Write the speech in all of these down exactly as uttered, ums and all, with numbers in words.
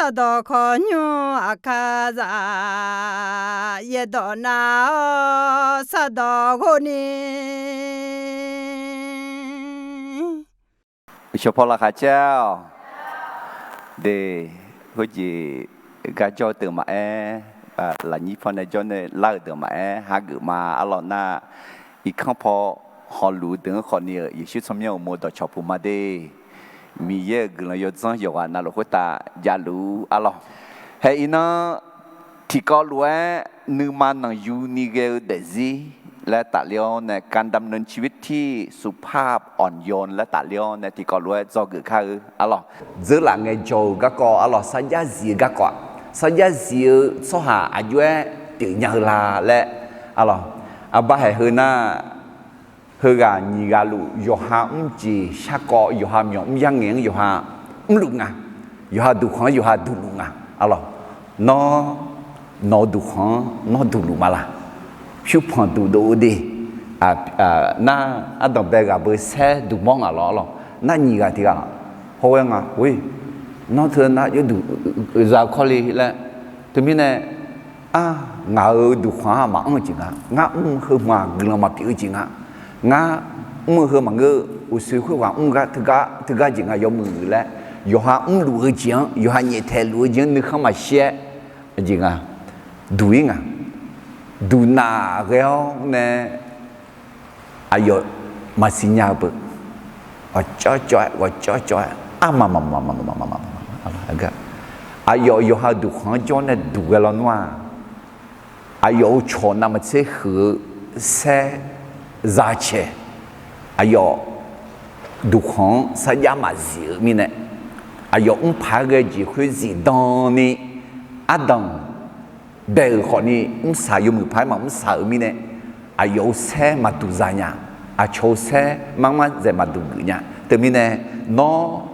Sardawq khawqnymr aqkar zaf, yaerdawq nav-awr sardawq ghov ni. Uqshawq paw laqkhaq caer-awq. De, khoerjeq gar jawr-eu deuq maqaer, lafnyir paw nae jawr nae lar-euq deuq maqaer, hageuf ma arlawq nar, irkanr paw hawluf-eu deuq-anr khawf ni-euq Yeqsur tsawrmyanr uqmov dawqcawq puq ma de. Miqyaer-euq guiqlanq yawdzanr yawqghaq navluf khoertav javluf arlawq. Hae iqnan tiqkawv lof-aer nuima nanqyu ni ghae-eu daefzir laer tafler-awr nae การดำเนินชีวิตที่สุภาพอ่อนโยน laer tafler-awr nae tiqkawv lof-aer dzawgeuf kar-eu arlawq. Dzeurlaf ngaejawr-eu garkawv arlawq, sarjax zif-eu garkawv-aq, sarjax zif-eu tsawrhaq aqjox-aer pyeufnya-eu la laer arlawq. Arbar haeq heu nar, heughaq nyiq ghaq luf yawqha mrjeq sharkawv, yawqha myawq mr yar ngaeq-anr yawqha mrluf nga. Yawqha duqkhanq-anr yawqha duqluf nga arlawq. Nawr, nawq-eu duqkhanq-anr nawr duqluf ma laq? Pyurpanq duqdov-eu de. Nar, ardanqbae ghaq beu saer duqmawr ngaq lawr arlawq. Nar nyiq ghaq tiq ghaq hawghae nga, nawr teu nar yawduq za-eu kawrle laer. Teumirnae, ar, ngaq-euq duqkhanq-anr maqanr-eu jeq nga. Ngar mr-eu heu hmq-aq guiqlanq maqpyeuf-eu jeq nga. Ngar mr-eu heu maqngeur-eu, uqshoe khoerghaq mr gar teugar teugar jeq nga yawmuiq laer, yawqha mrluf-eu jeq-anr, yawqha nyaeftaeq luf-eu jeq-anr nuikhanr maqshir-aer, jeq nga, duq-ir nga. Duqnaf ghae-awr nae aqyawf maqsiq nya-eu beu, ghawqcawv cawv-aer, ghawqcawv cawv-aer, arma ma, aqyawf yawqha-euq duqkhanq-anr jawr nae duq ghae lawnmr-aq, aqyawf-euq cawq navmaqtser huiq-eu saer zacae, aqyawf duqkhanq-anr sarjax maqzif-eu mirnae, aqyawf mrpaq-aer ghae jeq khoer zifdan ni ardanq bae-euq khawfni mrsaq yawmuiq paq-aer maqmrsaq-euq mirnae, aqyawf-euq saer maqduq za nya, aqcawq-eu saer marmar dzaeq maqduq geuf nya. Teumirnae, nawr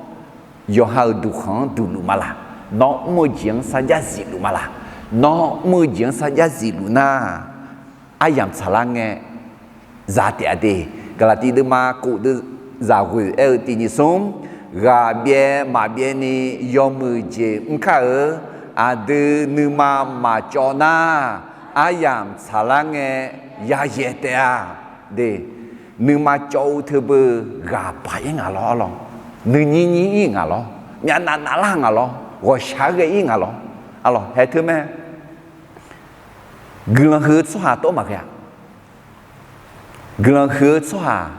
yawqha-euq duqkhanq-anr duqluf ma laq? Nawr mr-eu jeq-anr sarjax zifluf ma laq? Nawr mr-eu jeq-anr sarjax zifluf nar, aryamq tsaqlar ngae za taef-a de. Gaqlaqtiv deuvma kof deuvzaq ghoeq aer-eu tiq nyiq smr, ghaq byaev maqbyaev ni yawmuiq jeq mr kar-euq aqdui nuima maqcawv nar, aryamq tsaqlar ngae yayaeq taef-a de. Nuima cawv-eu teubeu ghaq paq-ir ngaq lawr arlawq. Nuinyir nyir-ir ngaq lawr, myavnav navlar ngaq lawr, ghawqshaq-aer ghae-ir ngaq lawr arlawq. Haeq teu mae, guiqlanq huiq-eu tsawrhaq tawr maqghae-a. Guiqlanq huiq-eu tsawrhaq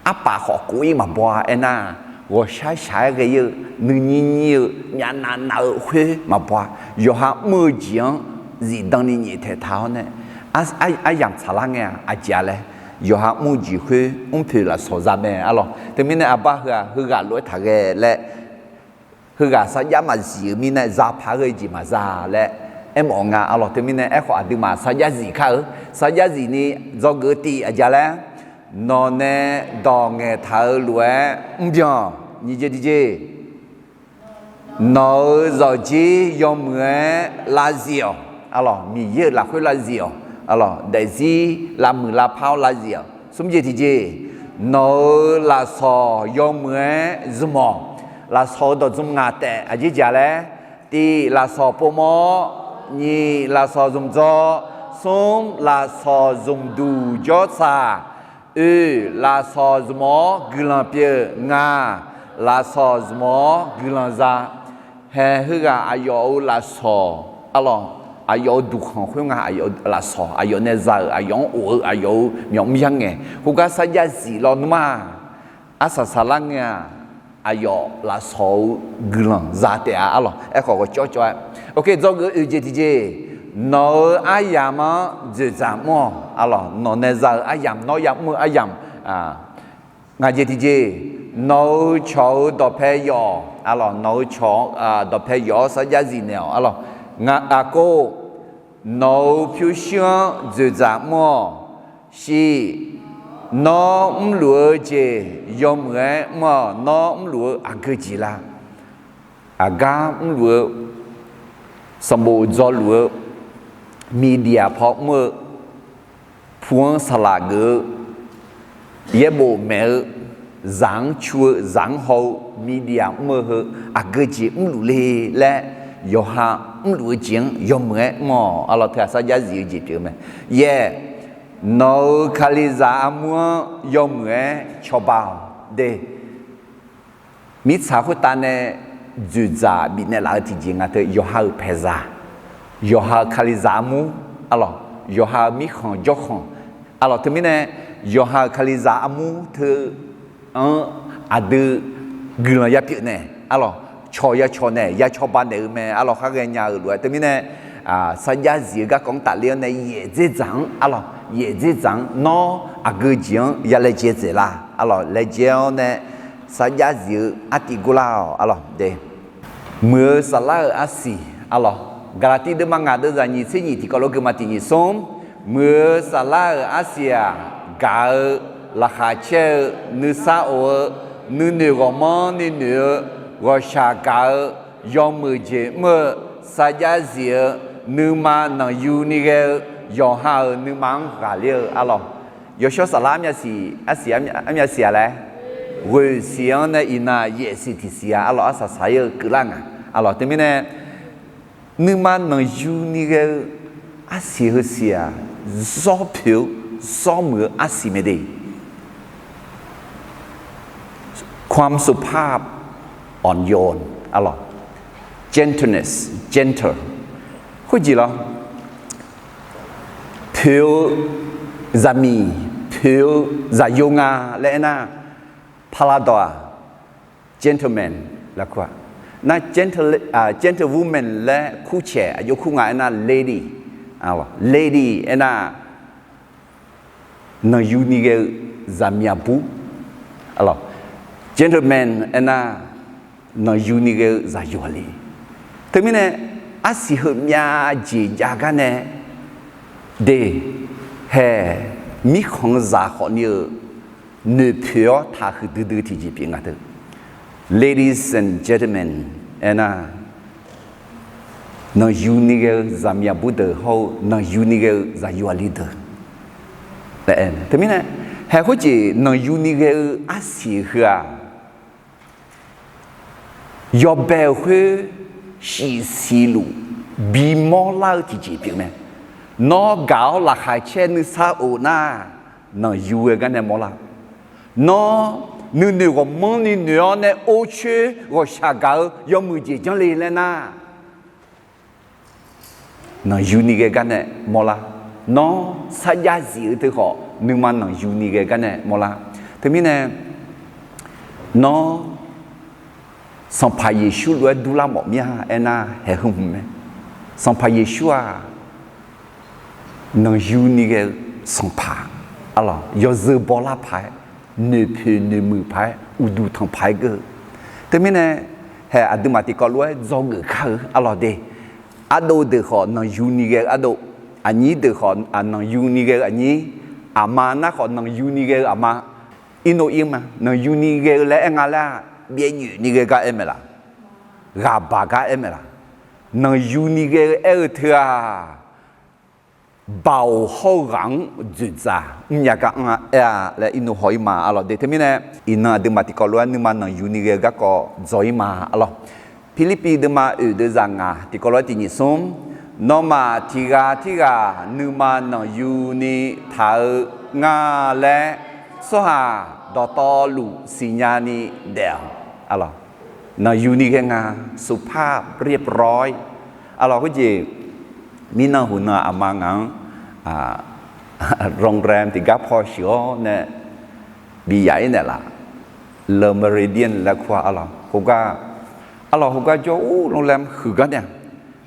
arpaf khawf kof-ir maqbaw-a. Aernar, ghawqshaq shaq-aer ghae-ir-eu, nuinyir nyir-eu, myavnav nav-eu khoer maqbaw-a. Yawqha mr-eu jeq-anr zifdan ni nyaeftaeq taq-awr nae, aryamq tsaqlar ngae-aq aqjeq-a laer, yawqha mr-eu jeq khoer mrpoeq lafsawq za mae arlawq. Teumirnae aqbar heu-aq heughaq lof-aer taqghae laer, heughaq sarjax maqzif-eu mirnae zaq paq-aer ghae jeq maqza laer aermawf nga arlawq. Teumirnae aerkhawf aqduimaf sarjax zif kar-eu, sarjax zif ni dzawgeuf-eu tiv aqjeq-a laer, nawq nae dawq ngaeqtaq-eu lof-aer mrbyan nyiq jeq tiqjeq, nawq-euq zawqjir yawmuiq-aer lavzif-awq arlawq. Miqyaer-euq lafkhoer lavzif-awq arlawq. Daefzir lavmuiq lavpar-awr lavzif-awq. Smr jeq tiqjeq, nawq-euq lafsawq yawmuiq-aer zmq-awq. Lafsawq-euq dawq zmq ngaq taef aqjeq jeq-a laer, tiv lafsawq povmawr-awr, nyiq lafsawq zmq dzawr, smr lafsawq zmq duq jawr tsaq, oe lafsawq zmq-awr guiqlanq pyeuf, ngaq lafsawq zmq-awr guiqlanq za. Hae heughaq aqyawf-euq lafsawq arlawq, aqyawf-euq duqkhanq khoer nga, aqyawf-euq lafsawq, aqyawf nae za-euq, aqyawf-anr of-eu, aqyawf-euq myawq mr yar ngae, khoergar sarjax zif lawnmr-aq, arsaq saqlar ngae-aq, aqyawf lafsawq-euq guiqlanq za taef-a arlawq. Aerkhawf ghawqcawv cawv-aer, ok, dzawgeuf oeq jeq tiqjeq, nawq-euq aryamq-anr dzoeqdzaq mr-awq arlawq. Nawq nae za-euq aryamq, nawr yamr-eu aryamq, ngaq jeq tiqjeq, nawq-euq cawq-euq dawqpae yawf arlawq, nawq-euq cawq dawqpae yawf-awr sarjax zif naeq-awq arlawq. Ngaq aqkov, nawq-euq pyurshuir-anr dzoeqdzaq mr-awq. Shiq, nawr mrluf-eu jeq yawmuiq-aer mr-awq. Nawr mrluf-eu aqgeu jeq la? Aqgar mrluf-eu, sanqbof dzawluf-eu, media paw mr-eu, pu-anr saqlaq geuf-eu, yaerbof maeq-eu, zaq-anr cu-eu, zaq-anr haw-eu, media mr-eu heu aqgeu jeq mrluf le laer yawqha mrluf-eu jeq-anr yawmuiq-aer mr-awq. Arlawq, teughaq sarjax zif-eu jeq pyeuf-eu mae. Yaeq, nawq-euq Kalizaq armur-anr yawmuiq-aer cawba-awq de. Mirtsaq khoertav nae dzoeqdzaq bifnaeq laf-eu tiqjeq nga teu, yawqha-euq paeqzaq, yawqha-euq Kalizaq armur, arlawq, yawqha-euq mirkhanq jawrkhanq, arlawq, teumirnae yawqha-euq Kalizaq armur teu-anr aqdui guiqlanq ya pyeuf naeq, arlawq, cawq ya cawq naeq, ya cawba naeq-eu mae, arlawq, khar ghaenya-euq lof-aer. Teumirnae sarjax zif-eu garkawv-anr tafler-awr nae yaeqdzer dzaq-anr, arlawq, yaeqdzer dzaq-anr nawr aqgeu jeq-anr ya laejae dzaeq la, arlawq, laejae-awr nae sarjax zif-eu artiv gurlar-awq, arlawq de. Muiq-eu saflar-euq arsiq, arlawq, Gaqlaqtiv deuvma ngaq deuvzaq nyiq tser nyiq tiqkawv lof-aer geufma tiq nyiq smr, muiq-eu saflar-euq arsiq-aq, gaq-eu, laqkhaq caer-eu, nuisar of-eu, nuinoeq ghawqmanrni noeq-eu, ghawqshaq gaq-eu, yawmuiq jeq mr-eu, sarjax zif-eu, nuima nanqyuni ghae-eu, yawqha-euq nuima-anr ghaqler-eu, arlawq. Yawshawr saflar armyav siq, arsiq armyav siq-a laer, ghoeq siq-anr nae iqnan yaeq siq tiq siq-a, arlawq, arsaq saq-ir-eu keuvlar nga, arlawq, teumirnae nuima nanqyuni ghae-eu arsiq heu siq-aq, zawr poeq-eu, zawr muiq-eu arsiq mae de. ความสุภาพอ่อนโยน arlawq, gentleness, gentle, khoerjeq lawr, poeq-eu zaqmiq, poeq-eu zaqyo nga laer aernar, paqlaqdawq-aq, gentleman laer kur-a. Nar, gentlewoman laer kurcaeq aqjox kur nga aernar, lady, lady aernar, nanqyuni ghae-eu zaqmiq aqbur, gentleman aernar, nanqyuni ghae-eu zaqyo aqli. Teumirnae arsiq heumyav jeq jav gar nae de, hae, mirkhanq-eu zaq khawfni-euq noeqpoeq-awr taq huiqdui dui tiqjeq pyeuf nga teu. Ladies and gentlemen aernar, nanqyuni ghae-eu zaqmiq aqbur deuq hawr-eu nanqyuni ghae-eu zaqyo aqli deuq laer aer-eu. Teumirnae, hae khoerjeq nanqyuni ghae-eu arsiq heu-aq, yawbae-euq khoer shif siqluf bimawr lar-eu tiqjeq pyeuf mae. Nawr gaq-awr laqkhaq caer nuisar of nar, nanqyu ghae gar nae mawrlar. Nawr nuinoeq ghawqmanrni noeq-awr nae or coer ghawqshaq gaq-eu yawmuiq jeq janrle laer nar, nanqyuni ghae gar nae mawrlar. Nawr sarjax zif-eu teu khawf nuima nanqyuni ghae gar nae mawrlar. Teumirnae, nawr Sanqpaq Yeqsur lof-aer durlar mawf mir-a aernar, haeq heu hmq mae. Sanqpaq Yeqsur-aq, nanqyuni ghae-eu Sanqpaq, arlawq, yawzeu bawlar paq-aer, noeqpoeq noeqmuiq paq-aer, uqduq tanq paq-aer geur-eu. Teumirnae, haeq aqduimaf tiqkawv lof-aer dzawgeuf kar-eu arlawq de. Ardov deuq khawf nanqyuni ghae-eu ardov, aqnyir deuq khawf nanqyuni ghae-eu aqnyir, aqma nar khawf nanqyuni ghae-eu aqma. Irnoq ir ma, nanqyuni ghae-eu laer aer nga laer-aq, byaev nyoeq ni ghae gar aer mae laf, ghaqbaq gar aer mae laf. Nanqyuni ghae-eu aer-eu teu-aq, baoq hawr-eu ghaq-anr dzoeqdzaq mrnya gar anr-a aer-a laer irnoq haw ir ma arlawq de. Teumirnae, iqnan aqduimaf tiqkawv lof-aer nuima nanqyuni ghae-eu garkawv dzaw ir ma arlawq. Pirlirpiv deuvma oeq deuvzaq ngaq tiqkawv lof-aer tiq nyiq smr, nawmaf tiq ghaq tirghaq nuima nanqyuni taq-eu nga laer, tsawrhaq dawqtawvluf siqnya ni daef-awq arlawq. Nanqyuni ghae nga, สุภาพเรียบร้อย arlawq. Khoerjeq, mirnan huqnan aqma ngaq-anr โรงแรม tiqgar paw sheuq-awr nae biyaf ir naeqlaf, Le Méridien laer kur-a arlawq. Khoergar, arlawq, khoergar jawr-ur โรงแรม huiq gar nae-aq,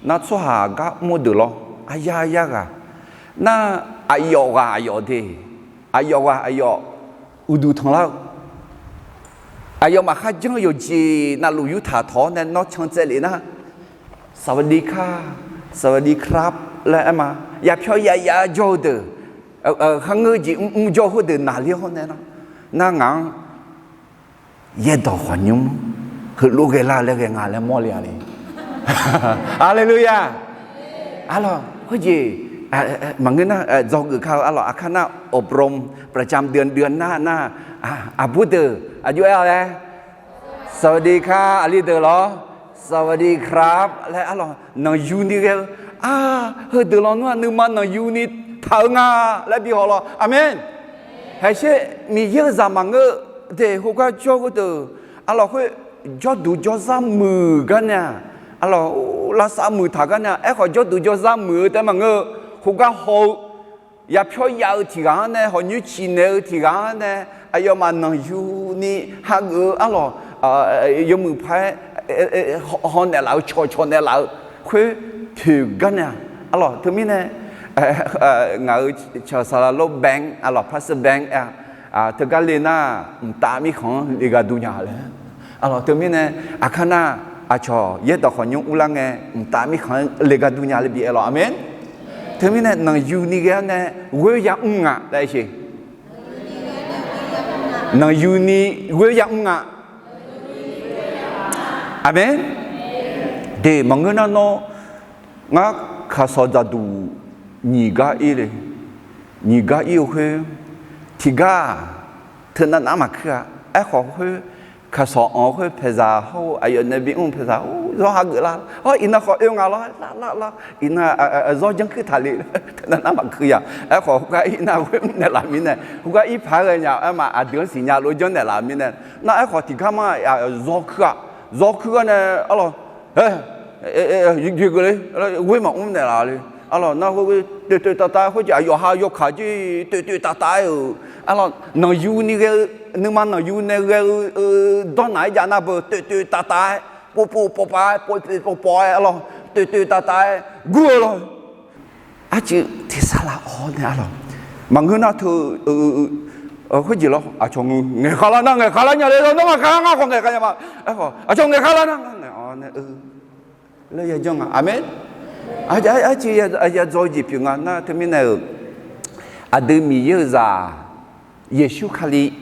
nar tsawrhaq gar mr-eu deuq lawr, aqyar yar ghaq, nar aqyawf ghaq aqyawf de, aqyawf ghaq aqyawf uqduq tanqlar-eu, aqyawfmaf kharjan-eu yawqjeq navluf yurtaq tawq-awr nae nawr can tsaevlef nar, สวัสดีค่ะ สวัสดีครับ laer aer ma. Yapyawr yaya jawr-eu deuq, kharngeur jeq mrmr jawr-eu khoerdeuq naqler-awr nae nar, nar ngaq-anr yaerdawq khawqnymr heulof ghaelar laer ghae nga laer mawrle-a le. Haleluya! Arlawq, khoerjeq maqngeur nar, dzawgeuf kar-eu arlawq, aqkar nar อบรมประจำเดือน เดือนหน้า nar, aqbur deuq aqjox aer-awq laer, สวัสดีค่ะ aqli deuq lawr, สวัสดีครับ laer arlawq nanqyuni ghae-eu, a, heudeuq lawnmr-aq nuima nanqyuni taq-eu nga laer bi haw lawq. Aqmeq. Haeqsher Miqyaer-euq zaq maqngeur-eu, de khoergar jawr gheudeuq, arlawq khoer jawrduq jawrzar muiq gar nae-aq, arlawq lavsav muiq taq gar nae-aq, aerkhawf jawrduq jawrzar muiq-eu taef-aer maqngeur-eu, khoergar haw-eu, yapyawr yav-eu tiq ghaq-anr nae, hawq nyoer ciq naeq-eu tiq ghaq-anr nae, aqyawfmaf nanqyuni hageuf-eu arlawq, yawmuiq paq-aer haw naeqlaf-eu, cawqcawq naeqlaf-eu khoer poeq gar nae-aq, arlawq teumirnae ngaq-euq cawq saqlaq lor bank, arlawq pastor bank, teugar le nar mqtav mirkhanq-anr le gharduq nya laer, arlawq teumirnae aqkar nar aqcawq yaerdawq khawf nymr urlar ngae mqtav mirkhanq-anr le gharduq nya laer bi aer lawq. Aqmeq. Teumirnae nanqyuni ghae-awr nae ghoer ya mr nga laer aer-eu. Nanqyuni ghoer ya mr nga. Aqmeq. De maqngeur nar nawr, ngar kaqsawq dzaqduq nyiq gar ir le, nyiq gar ir-eu khoer, tiqgar-aq teunav nar maqkuir-a. Aerkhawf khoer, kaqsawq anq-eu khoer paeqzaq hawr-eu aqyawf nae bimr-eu paeqzaq, zawr hageuf lar, hawr iqnan khawf oe nga lawr, lar lar lar, iqnan zawr janrkuir taqle, teunav nar maqkuir ya. Aerkhawf khoergar ir nar ghoer mr naeqlaf mirnae, khoergar ir paq-aer ghae nya-eu aerma aqdui-anr siqnya lof janrnaeq laf mirnae, nar aerkhawf tiqgar ma zawr kuir-a. Zawr kuir gar nae arlawq, e, ghoer maqmr naeqlaf le. Arlawq nar khoer toeq toeq taf taf khoerjeq aqyawf ha yawkaq jir toeq toeq taf taf-aer-euq, arlawq nanqyuni ghae-eu, nuima nanqyu nae ghae-eu dawrnaq-aer jav nar beu toeq toeq taf taf-aer, povpov pov pav-aer, povpov pov pav-aer, arlawq toeq toeq taf taf-aer gur-eu lawr. Arcuiv tersar lar-awr nae arlawq, maqngeur nar teu khoerjeq lawr, aqcawq ngaeqkhav lar nar ngaeqkhav lar nya le lawr, nawr ngaeqkhav lar ngar khawf ngaeqkhav nya ma. Aerkhawf aqcawq ngaeqkhav lar nar ngar ngaeq-awr nae, laer ya janr nga. Aqmeq. Arcuiv ya dzaw-eu jeq pyeuf nga nar teumirnae-euq, aqdui Miqyaer-euq zaq, Yeqsur Kali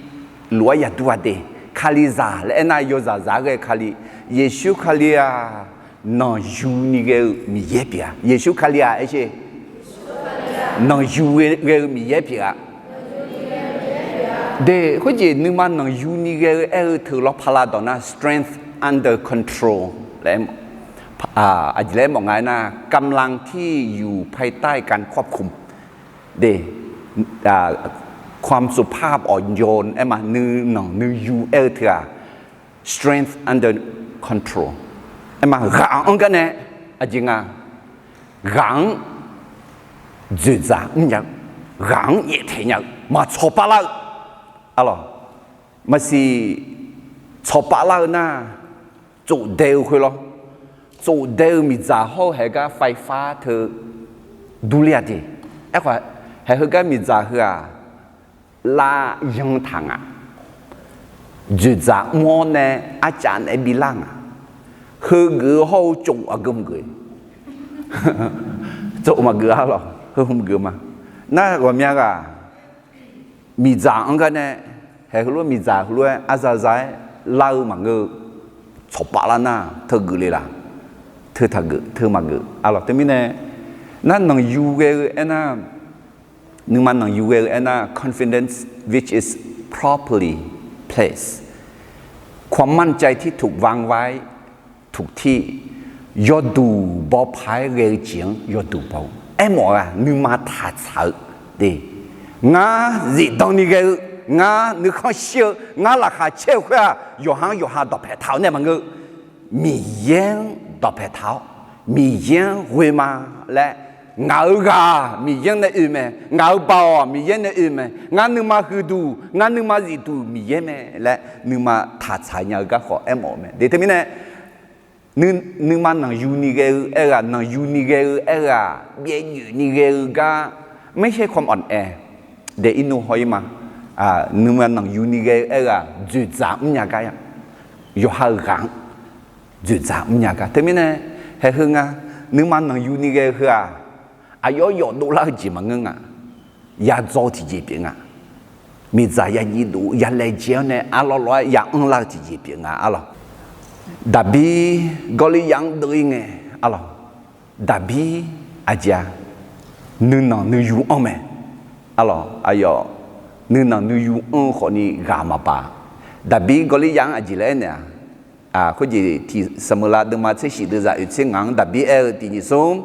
lof-aer yaqdur-a de. Kalizaq laer aernar yawzaq zaq-aer ghae Kali. Yeqsur Kali-aq, nanqyuni ghae-eu Miqyaer pyeuf-a. Yeqsur Kali-aq, aer sher, nanqyu ghae-eu Miqyaer pyeuf-a. De, khoerjeq nuima nanqyuni ghae-eu aer-eu teu lawr paqlav dawq nar strength under control laer, aqjeq laer mawf nga aernar กำลังที่อยู่ภายใต้การควบคุม de, ความสุภาพอ่อนโยน aerma nuinanq nuiyu aer-eu teu-aq, strength under control aerma ghaq-anr gar nae, aqjeq nga, ghaq-anr dzoeqdzaq mrnya-eu, ghaq-anr yaeftaeq nya-eu, maqtsawq pavlar-eu, arlawq, maqsiq tsawq pavlar-eu nar, tsofdae-eu khoer lawr, tsofdae-eu miqdzaq hawr-eu haeq gar ไฟฟ้า teu durler-a de. Aerkhawf, haeq heugar miqdzaq heu-aq, lavyan taq nga. Dzoeqdzaq mr-awr nae arcav naeq-aer bilar nga. Heugeuf-eu hawr-eu tsov aqgeu maqgeuf, tsov maqgeuf-a lawq, heu hmq geuf ma. Nar ghawqmya ghaq, miqdzaq-anr gar nae, haeq heulof miqdzaq heulof-aer arzaza-aer lar-eu maqngeur-eu, tsawq pavlar nar teugeuf le laq, teu taqgeuf teu maqgeuf, arlawq teumirnae, nar nanqyu ghae-eu aernar, nuima nanqyu ghae-eu aernar confidence which is properly placed, ความมั่นใจที่ถูกวางไว้ ถูกที่ yawduq baw paq-aer ghae-eu jeq-anr yawduq baw-eu aermawf-eu-aq nuima taqtsaq-eu de. Ngar zifdan ni ghae-eu, ngar nuikhanr shir-eu, ngar laqkhaq caer-eu khoer-aq yawqha-anr yawqha dawqpae taq-awr nae maqngeur, Miqyaer-anr dawqpae taq-awr, Miqyaer-anr ghoe ma laer, ngaq-euq ghaq-aq Miqyaer nae oe mae, ngaq-euq baoq-aq Miqyaer nae oe mae, ngar nuima huiqduq ngar nuima zifduq Miqyaer mae laer nuima taqtsaq nya-eu garkawv aermawf-eu mae. De teumirnae, nuima nanqyu ni ghae-eu aerghaq, nanqyu ni ghae-eu aerghaq, byaevdzoeq ni ghae-eu gar, ไม่ใช่ความอ่อนแอ de irnu haw-ir ma. Nuima nanqyu ni ghae-eu aerghaq dzoeqdzaq mrnya gar-a, yawqha-euq ghaq-anr dzoeqdzaq mrnya gar. Teumirnae, haeq heu nga, nuima nanqyu ni ghae-eu heu-aq, aqyawf yawf dovlar-eu jeq maqngeur nga. Yadzaw tiqjeq pyeuf nga. Miqdzaq yajiv dov yalaejae-awr nae arlawr lawr-aer ya anrlar-eu tiqjeq pyeuf nga arlawq. Daqbir Gawrliryav-anr deuv-ir ngae arlawq. Daqbir aqjeq-a, nuinanq nuiyu anr mae arlawq. Aqyawf nuinanq nuiyu anr-eu khawfni ghaq maqbaq. Daqbir Gawrliryav-anr aqjeq laer aernaeq-a, Khoerjeq tiq Saqmeuqlav deuvma tser shif deuvzaq oeq tser ngaq-anr daqbir aer-eu tiq nyiq smr,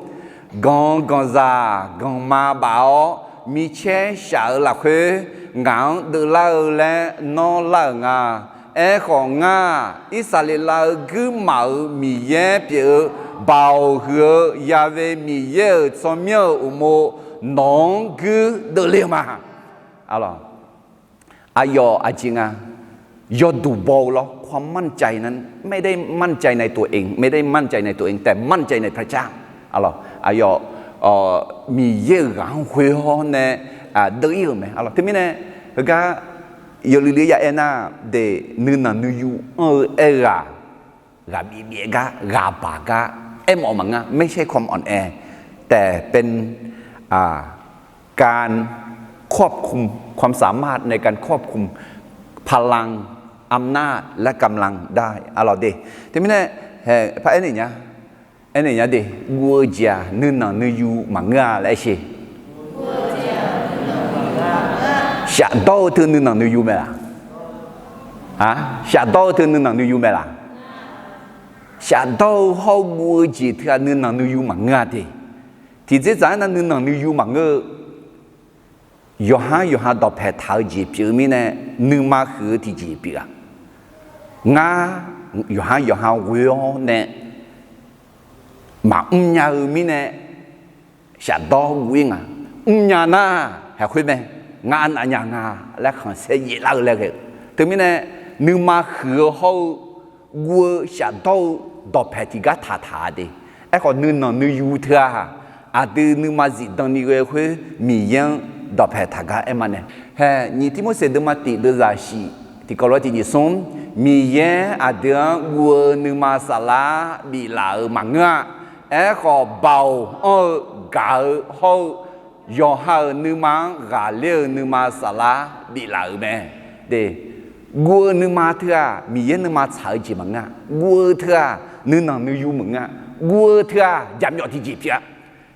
ganq ganqzaq ganqma baf-awr micaer shaf-eu lafkhoer ngaq-anr deuvlar-eu laer nawr lar-euq nga. Aerkhawf, ngar-aq, Irsaqleqlav-euq guirmaf-euq Miqyaer pyeuf-eu Baoq huiq-eu Ya've Miqyaer-euq tsawrmyanr-euq uqmov nawq-anr guir deuvle-eu ma. Aqyawf aqjeq nga, yawduq baw-eu lawr, ความมั่นใจนั้น ไม่ได้มั่นใจในตัวเอง ไม่ได้มั่นใจในตัวเอง แต่มั่นใจในพระเจ้า aqlawq aqyawf Miqyaer-euq ghaq-anr ghoe-awr nae deuv-ir-euq mae. Aqlawq teumirnae heugar yawluiv luiv ya aer nar, de nuinanq nuiyu anr-eu aerghaq, ghaqbif bif-aer gar ghaqbaq gar aermawf maqngeur, ไม่ใช่ความอ่อนแอ แต่เป็น การควบคุม ความสามารถในการควบคุม พลัง อำนาจ และกำลังได้ aqlawq de. Teumirnae hae par aernaeq nya, aernaeq nya de, guv-eu jeq-aq nuinanq nuiyu maqngeur-a laer aer sher. Shafdawr-eu teu nuinanq nuiyu mae laq? Shafdawr-eu teu nuinanq nuiyu mae laq? Shafdawr-eu hawr-eu guv-eu jeq teu-aq nuinanq nuiyu maqngeur-a de. Tiqdzerdzaq-aer nar nuinanq nuiyu maqngeur-eu, yawqhar yawqha dawqpaeq taq-eu jeq pyeuf-eu mirnae, nuima huiq-eu tiqjeq pyeuf-a. Ngar yawqhar yawqha ghoe-awr nae maqmr nya-eu mirnae, shafdawr guv-ir nga. Mrnya nar, haeq khoer mae, ngar arnav nya nga laer khanqsaer yaeflar-eu laer ghae-eu. Teumirnae nuima huiq-eu hawr-eu guv-eu shafdawr-eu dawqpaeq tiqgar taqtaq-a de. Aerkhawf nuinanq nuiyu teu-aq, aqdui nuima zifdan ni ghae khoer Miqyaer-anr dawqpaeq taqgar aer ma nae. Hae nyiq Tirmorseq deuvma tiq deuvzaq shif tiqkawv lof-aer tiq nyiq smr, Miqyaer aqdui-anr guv-eu nuima saflar biflaf-euq maqngeur-a. Aerkhawf, baoq anr-eu gaq-eu hawr-eu yawqha-euq nuima-anr ghaqler-eu nuima saflar biflaf-euq mae. De, guv-eu nuima teu-aq Miqyaer nuima tsaq-eu jeq maqngeur-a. Guv-eu teu-aq nuinanq nuiyu maqngeur-a. Guv-eu teu-aq jaqmyawf tiqjeq pyeuf-a.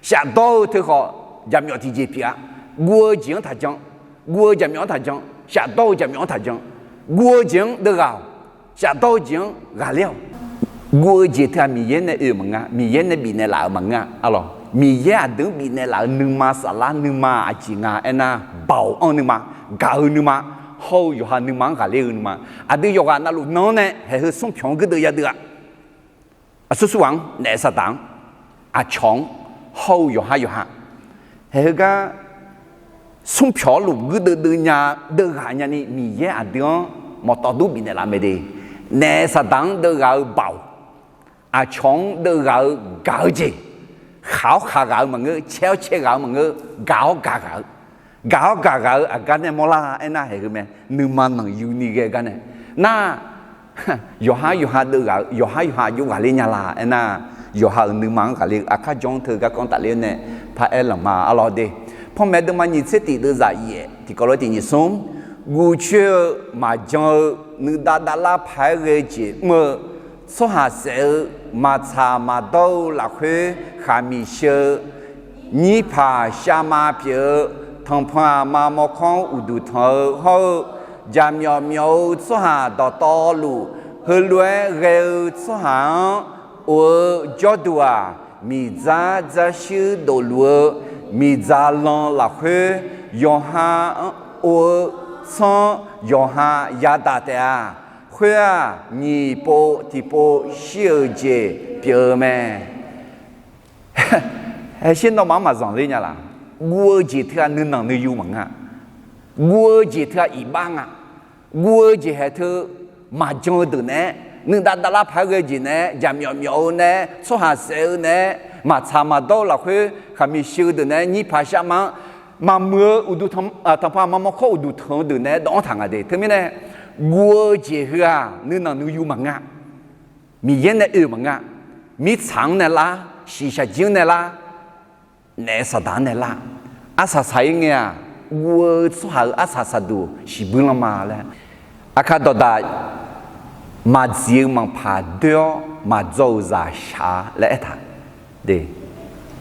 Shafdawr-eu teu khawf jaqmyawf tiqjeq pyeuf-a. Guv-eu jeq-anr taqjan, guv-eu jaqmyawf-anr taqjan, shafdawr-eu jaqmyawf-anr taqjan. Guv-eu jeq-anr deuv ghaq-awq, shafdawr-eu jeq-anr ghaqler-awq. Guv-eu jeq teu-aq Miqyaer nae oe-eu maqngeur, Miqyaer nae bifnaeq laf-euq maqngeur-a. Aqlawq Miqyaer aqdui-anr bifnaeq laf-euq nuima saflar nuima aqjeq nga aernar, baoq anr nuima, gaq-eu nuima, hawr-eu yawqha nuima-anr ghaqler-eu nuima. Aqdui yawqghaq navluf nan-anr nae haeq heu smr pyawq-anr guirdeuv yadeuv-a. Aqsur sur ghaq-anr, naef saqdaq-anr, aqcawq-anr, hawr-eu yawqhar yawqha, haeq heugar smr pyawq-anr luf guirdeuv deuv nya, deuv ghaq nyani Miqyaer aqdui-anr mawqtawf dur bifnaeq laf mae de. Naef saqdaq-anr deuv ghaq-eu baoq, aqcawq-anr deuv ghaq-eu gaq-eu jeq, khaq-awr khaq ghaq-eu maqngeur, caer-awr caer ghaq-eu maqngeur, gaq-awr gaq ghaq-eu, gaq-awr gaq ghaq-eu aqgar nae mawrlar aernar, haeq heu mae, nuima nanqyuni ghae gar nae. Nar, yawqhar yawqha deuv ghaq-eu, yawqhar yawqha aqjox ghaqler nya la aernar, yawqha-euq nuima-anr ghaqler-eu aqkar jawr-anr teu garkawv-anr tafler-awr nae paraer lanq ma. Aqlawq de, panmaeq deuvma nyiq tser tiq deuvzaq yaef tiqkawv lof-aer tiq nyiq smr, guv coer-eu maqjan-eu nuidav davlar paq-aer ghae-eu jeq mr-eu, tsawrhaq saef-eu maqtsaq maqdawr-eu lafkhoer khaqmiq sheu-eu, nyirpaq shavma pyeuf-eu, tanqpanq aqma mawrkawr-anr uqduq tanq-eu hawr-eu, jaqmyawf myawf-eu tsawrhaq dawqtawvluf, heulof-aer ghae-eu tsawrhaq-anr of-eu jawrduq-aq, miqdzar dzarshuir dofluf-eu miqdzaq lan lafkhoer, yawqha-anr of-eu tsanr yawqha yadaq taef-a. Khoer-aq, nyiq pov tiqpov shir-euq jeq pyeuf-eu mae. Haeqsher nawmaf-anr maqzanq ler nya laq? Guv-eu jeq teu-aq nuinanq nuiyu maqngeur-a. Guv-eu jeq teu-aq iqbax nga. Guv-eu jeq haeq teu maqjan-eu deuq naeq-aer, nuidav davlar paq-aer ghae-eu jeq naeq-aer, jaqmyawf myawf-eu naeq-aer, tsawrhaq saef-eu naeq-aer, maqtsaq maqdawr-eu lafkhoer khaqmiq sheu-eu deuq naeq-aer, nyirpaq shavma-anr maqmuiq-eu uqduq tanq, tanqpanq aqma mawrkawr uqduq tanq-eu deuq naeq-aer dawv-anr taq nga de. Teumirnae, guv-eu jeq heu-aq nuinanq nuiyu maqngeur-a. Miqyaer nae oe-eu maqngeur-a. Mirtsaq-anr nae lar, shiqshaq jir-anr nae lar, naef saqdaq-anr nae lar, arsaq saq-ir ngae-aq, guv-eu tsawrhaq-euq arsaq saqduq shiqbuir lanma laer. Aqkar dawqdaq, maqdziq-eu manqpaq doer-awr maqdzaw-euq zaq shaq-a laer aertaq.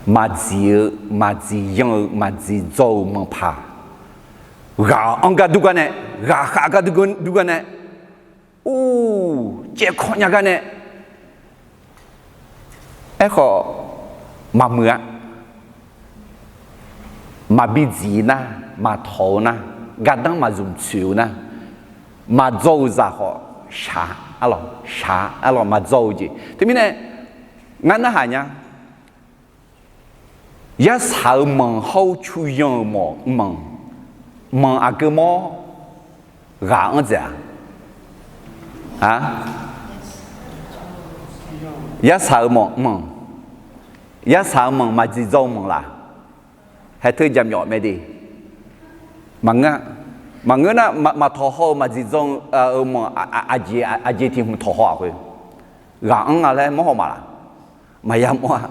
Maqdziq-eu, maqdziq yan-eu, maqdziq dzaw-euq manqpaq, ghaq-anr gar dur gar nae, ghaqkhav gar dur gar nae, Ur, caevkawv nya gar nae, aerkhawf, maqmuiq-a. Maqbi dziq nar, maqtawq-eu nar, gardanr maqzmq tsoeq-eu nar, maqdzaw-euq zaq khawf shaq, arlawq shaq, arlawq maqdzaw-eu jeq. Teumirnae, ngar narhaq nya, yarsaq-eu manq hawr-eu cuyan-euq mawq manq, manq aqgeu mawr ghaq anr dzaeq-a? A, yarsaq-eu manq manq, yarsaq-eu manq maqdziq dzaw-eu manq laq? Haeq teu jaqmyawf mae de. Maqngeur, maqngeur nar, maqtawq haw-eu maqdziq dzaw-eu manq, aqjeq tiq hmq tawq haw-aq khoer, ghaq anr-a laer mawr haw ma laq? Maqya mawr-a.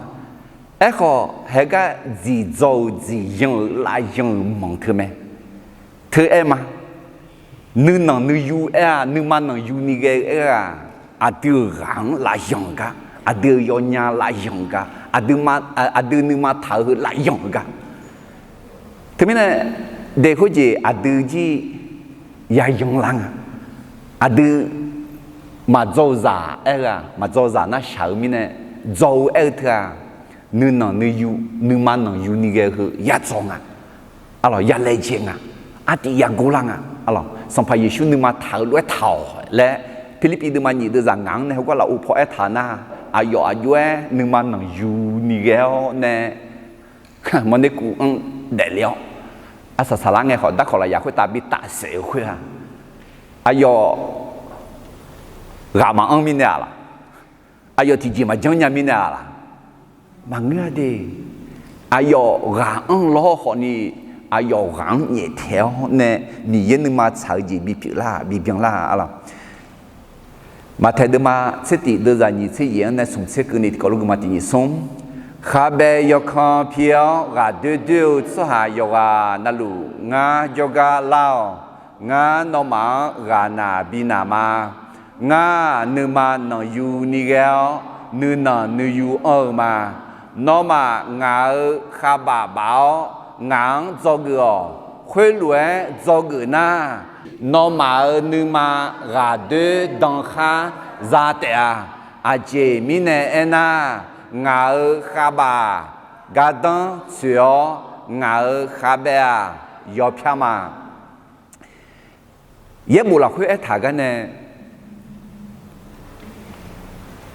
Aerkhawf, haeq gar dziq dzaw-euq dziq yan-euq lav yan-euq manq teu mae. Teu aer ma. Nuinanq nuiyu aer-aq, nuima nanqyu ni ghae-eu aer-aq, aqdui-euq ghaq-anr lav yanq-euq gar, aqdui-euq yawnya lav yanq-euq gar, aqdui nuima taq-eu heu lav yanq-euq gar. Teumirnae, daeq khoerjeq aqdui jir yayan lar nga. Aqdui maqdzaw-eu zaq aer-eu-aq, maqdzaw-eu zaq nar shaq-eu mirnae, dzaw-eu aer-eu teu-aq, nuinanq nuiyu, nuima nanqyu ni ghae-eu heu yadzaw nga. Arlawq, yalaejae nga. Artiv yagor lar nga. Arlawq, Sanqpaq Yeqsur nuima taq-eu lof-aer taq-awq laer, Pirlirpiv deuvma nyiq deuvzaq ngaq-anr nae heugar lafov paw aertaq nar, aqyawf aqjox-aer nuima nanqyu ni ghae-awr nae, mawrner kuv anr daefle-awr, arsaq saqlar ngae khawf darkawq lafyaq khoertav bi tafsaef-eu khoer-aq, aqyawf ghaq maqanr mirnae-a laq? Aqyawf tiqjeq maqjanr nya mirnae-a laq? Maqngeur-a de. Aqyawf ghaq anr lawr khawfni, aqyawf ghaq-anr nyaeftaeq-awr nae, Miqyaer nuima tsaq-eu jeq bipyeuf lar, bibyan lar-a laq? Maqtaeq deuvma tser tif deuvzaq nyiq tser yaeq-anr nae smq tser keuvni tiqkawv lof geufma tiq nyiq smr. Khabae yawkan pi-awr ghaqdoer doer-eu tsawrhaq yawqghaq navluf ngar jawrgar lar-awq. Ngar nawmaf-anr ghaqnaq binaq ma. Ngar nuima nanqyu ni ghae-awr nuinanq nuiyu anr-eu ma. Nawmaf ngaq-euq khavbaf baf-awr ngaq-anr dzawgeuf-awq. Khoerlof-aer dzawgeuf nar, nawmaf-euq nuima ghaqdoer dan khar za taef-a. Aqjeq mirnae aernar, ngaq-euq khavbaf gardanr tsoeq-awr ngaq-euq khavbaef-aq yawpyar ma. Yaerbof lafkhoer aertaq gar nae,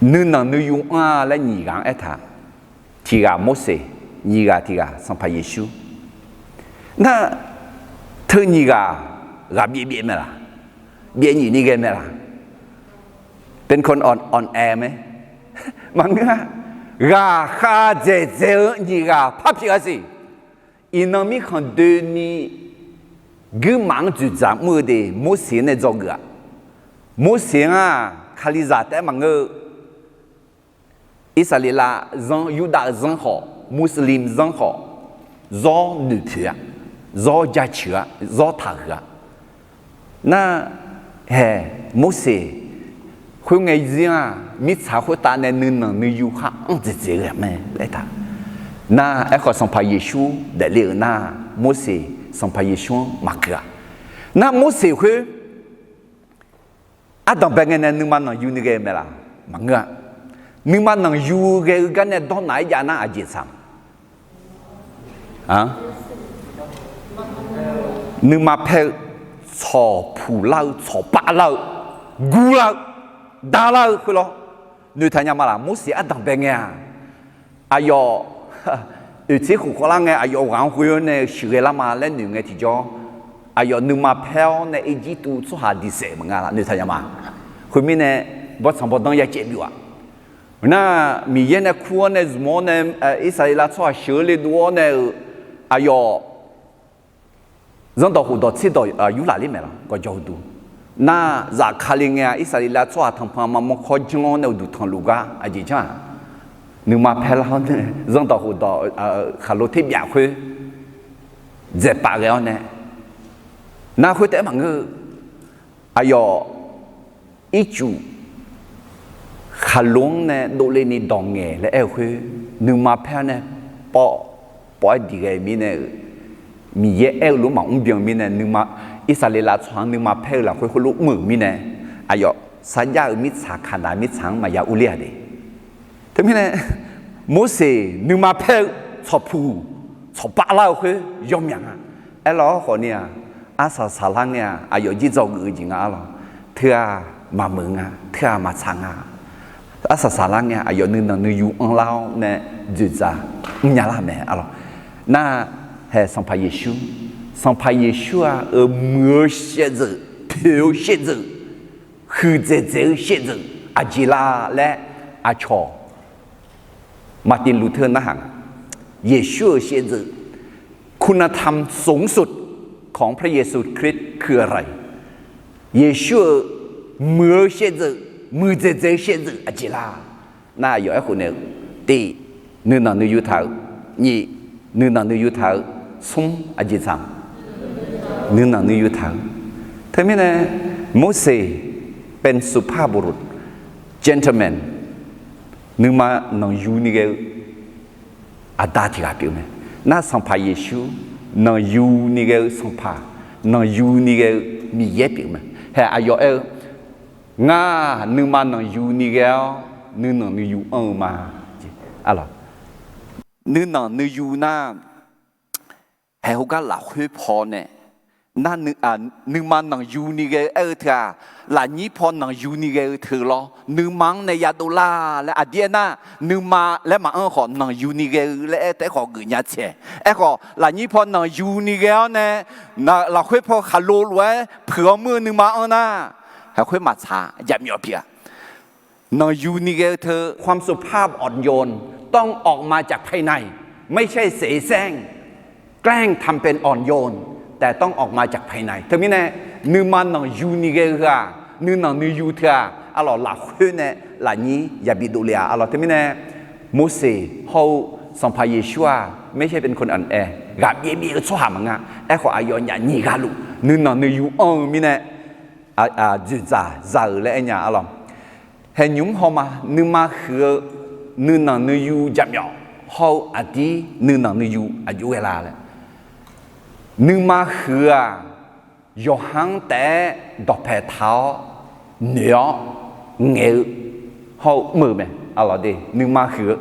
nuinanq nuiyu anr-a laer nyiq ghaq-anr aertaq. Tiq ghaq Morseq, nyiq ghaq tiq ghaq Sanqpaq Yeqsur. Nar, teu nyiq ghaq, ghaq byaev byaev mae laq? Byaev nyiq ni ghae mae laq? Byaev nyiq ni ghae mae. Maqngeur-a. Ghaqkhav dzaeqdzaeq-eu nyiq ghaq par pyeuf-a siq. Iqnan mirkhanq doeni guirmaf-anr dzoeqdzaq mr-eu de Morseq nae dzawgeuf-aq. Morseq-anr-aq, Kalizaq taef-aer maqngeur-eu, Irsaqleqlav zanr, Yurdav zanr khawf, Muslim zanr khawf, zawr noeqpoeq-a, zawr jaceuq-a, zawr taqhuiq-a. Nar, hae, Morseq khoerngae zir-aq, mirtsaq khoertav nae nuinanq nuiyu khar anr dzaeqdzaeq-eu mae laer taq. Nar, aerkhawf Sanqpaq Yeqsur daefle-euq nar, Morseq Sanqpaq Yeqsur-anr maqkeuv-a. Nar, Morseq khoer ardanqbae ngae nae nuima nanqyu ni ghae-eu mae laq? Maqngeur-a. Nuima nanqyu ghae-eu gar nae dawrnaq-aer jav nar aqjeq tsaq-a? Nuima paer-eu, tsawq puq lar-eu, tsawq pav lar-eu, gur lar-eu, dar lar-eu khoerlawr noeqtaq nya ma laq? Morseq ardanqbae ngae-aq, aqyawf oeqtser khof khawvlar ngae, aqyawf ghaq-anr ghoe-awr nae sheuqghae lar ma laer noeq ngae tiqjawr, aqyawf nuima paer-awr nae Irjirtuv tsawrhaq diqsaef maqnga laf? Noeqtaq nya ma. Khoermirnae, bawrtsanq bawrdanr ya caev byov-aq. Nar, Miqyaer nae kur-awr nae zmq-awr nae, Irsaqleqlav tsawrhaq sheuq-eu le dov-awr nae-euq, aqyawf zanrdawq khofdawq tserdawq yurlaf ler mae laq? Gawqjawq uqduq. Nar, zaf Kali ngae-aq, Irsaqleqlav tsawrhaq tanqpanq maqmawr kawr janr-awr nae uqduq tanqluf gar aqjeq janr-aq, nuima paer lar-awr nae zanrdawq khofdawq khaqlo terbyaf khoer dzaeqpaf ghae-awr nae, nar khoertaef-aer maqngeur-eu, aqyawf ircuf khaqlo-anr nae dovle ni dawq ngaeq laer aer-eu khoer, nuima paer-awr nae pawv, pawv-aer diq ghae-eu mirnae-euq, Miqyaer aer-eu lof maqmr byan-eu mirnae, nuima, Irsaqleqlav tsawrhaq-anr nuima paer-eu lafkhoer khoerlof mr-euq mirnae, aqyawf sarjax-euq mirtsaq, Kaqnaq mirtsaq-anr maqya urler-a de. Teumirnae, Morseq nuima paer-eu tsawqpuq tsawqpav lar-eu khoer yawmyaq nga. Aerlawq-awr khawfni-aq, arsaq saqlar ngae-aq, aqyawf jir dzawgeuf-eu jeq nga arlawq. Teu-aq maqmeuq nga, teu-aq maqtsaq nga. Arsaq saqlar ngae-aq, aqyawf nuinanq nuiyu anrlar-awr nae dzoeqdzaq mrnya lar mae arlawq. Nar, hae Sanqpaq Yeqsur, Sanqpaq Yeqsur-aq, euq muiq-eu shaevdzeuf, poeq-eu shaevdzeuf, huiqdzaeq dzaeq-eu shaevdzeuf aqjeq la laer aqcawq Martin Luther narhaq nga. Yeqsur-euq shaevdzeuf, คุณธรรมสูงสุดของพระเยซูคริสต์คืออะไร? Yeqsur-euq muiq-eu shaevdzeuf, muiqdzaeq dzaeq-eu shaevdzeuf aqjeq la? Nar, aqyawf aerkhof naeq-eu, tiq, nuinanq nuiyu taq-eu, nyiq, nuinanq nuiyu taq-eu, smr, aqjeq tsaq, nuinanq nuiyu taq-eu. Teumirnae, Morseq เป็นสุภาพบุรุษ gentleman, nuima nanqyu ni ghae-eu aqda tiq ghaq pyeuf mae. Nar, Sanqpaq Yeqsur nanqyu ni ghae-eu Sanqpaq, nanqyu ni ghae-eu Miqyaer pyeuf mae. Hae aqyawf aer-eu, Ngar nuima nanqyu ni ghae-awr nuinanq nuiyu anr-eu ma. Nuinanq nuiyu nar, haeq heugar lafkhoer paw nae, nar, nuima nanqyu ni ghae-eu aer-eu teu-aq, lafnyir paw nanqyu ni ghae-eu teu lawr, nuima-anr nae yadov lar laer aqdir aernar, nuima laer maqanr khawf nanqyu ni ghae-eu laer aer taef-aer khawf geufnya tsaeq. Aerkhawf lafnyir paw nanqyu ni ghae-awr nae, lafkhoer paw khaqlo lof-aer puiq-awr muir-eu nuima anr nar, haeq khoer maqtsaq jaqmyawf pyeuf-a. Nanqyu ni ghae-eu teu ความสุภาพอ่อนโยน ต้องออกมาจากภายใน ไม่ใช่เสแสร้ง แกล้งทำเป็นอ่อนโยน แต่ต้องออกมาจากภายใน Teumirnae, nuima nanqyu ni ghae-eu heu-aq, nuinanq nuiyu teu-aq arlawq, lafkhoer nae lafnyir yabi dovle-a arlawq. Teumirnae, Morseq hawr-eu Sanqpaq Yeqsur-aq, ไม่ใช่เป็นคนอ่อนแอ ghaqbyaev byaev-eu tsawrhaq maqngeur. Aerkhawf aqyawf nyaf nyiq ghaq luf nuinanq nuiyu anr-eu mirnae, dzoeqdzaq za-euq laer aernya arlawq. Haeq nymq-mr hawma nuima huiq-eu nuinanq nuiyu jaqmyawf hawr-eu aqdir nuinanq nuiyu aqjox ghae la laer, nuima huiq-eu-aq, yawqha-anr taef-aer dawqpae taq-awr noeq-awr ngaeq-eu hawr-eu mr-eu mae. Arlawq de, nuima huiq-eu.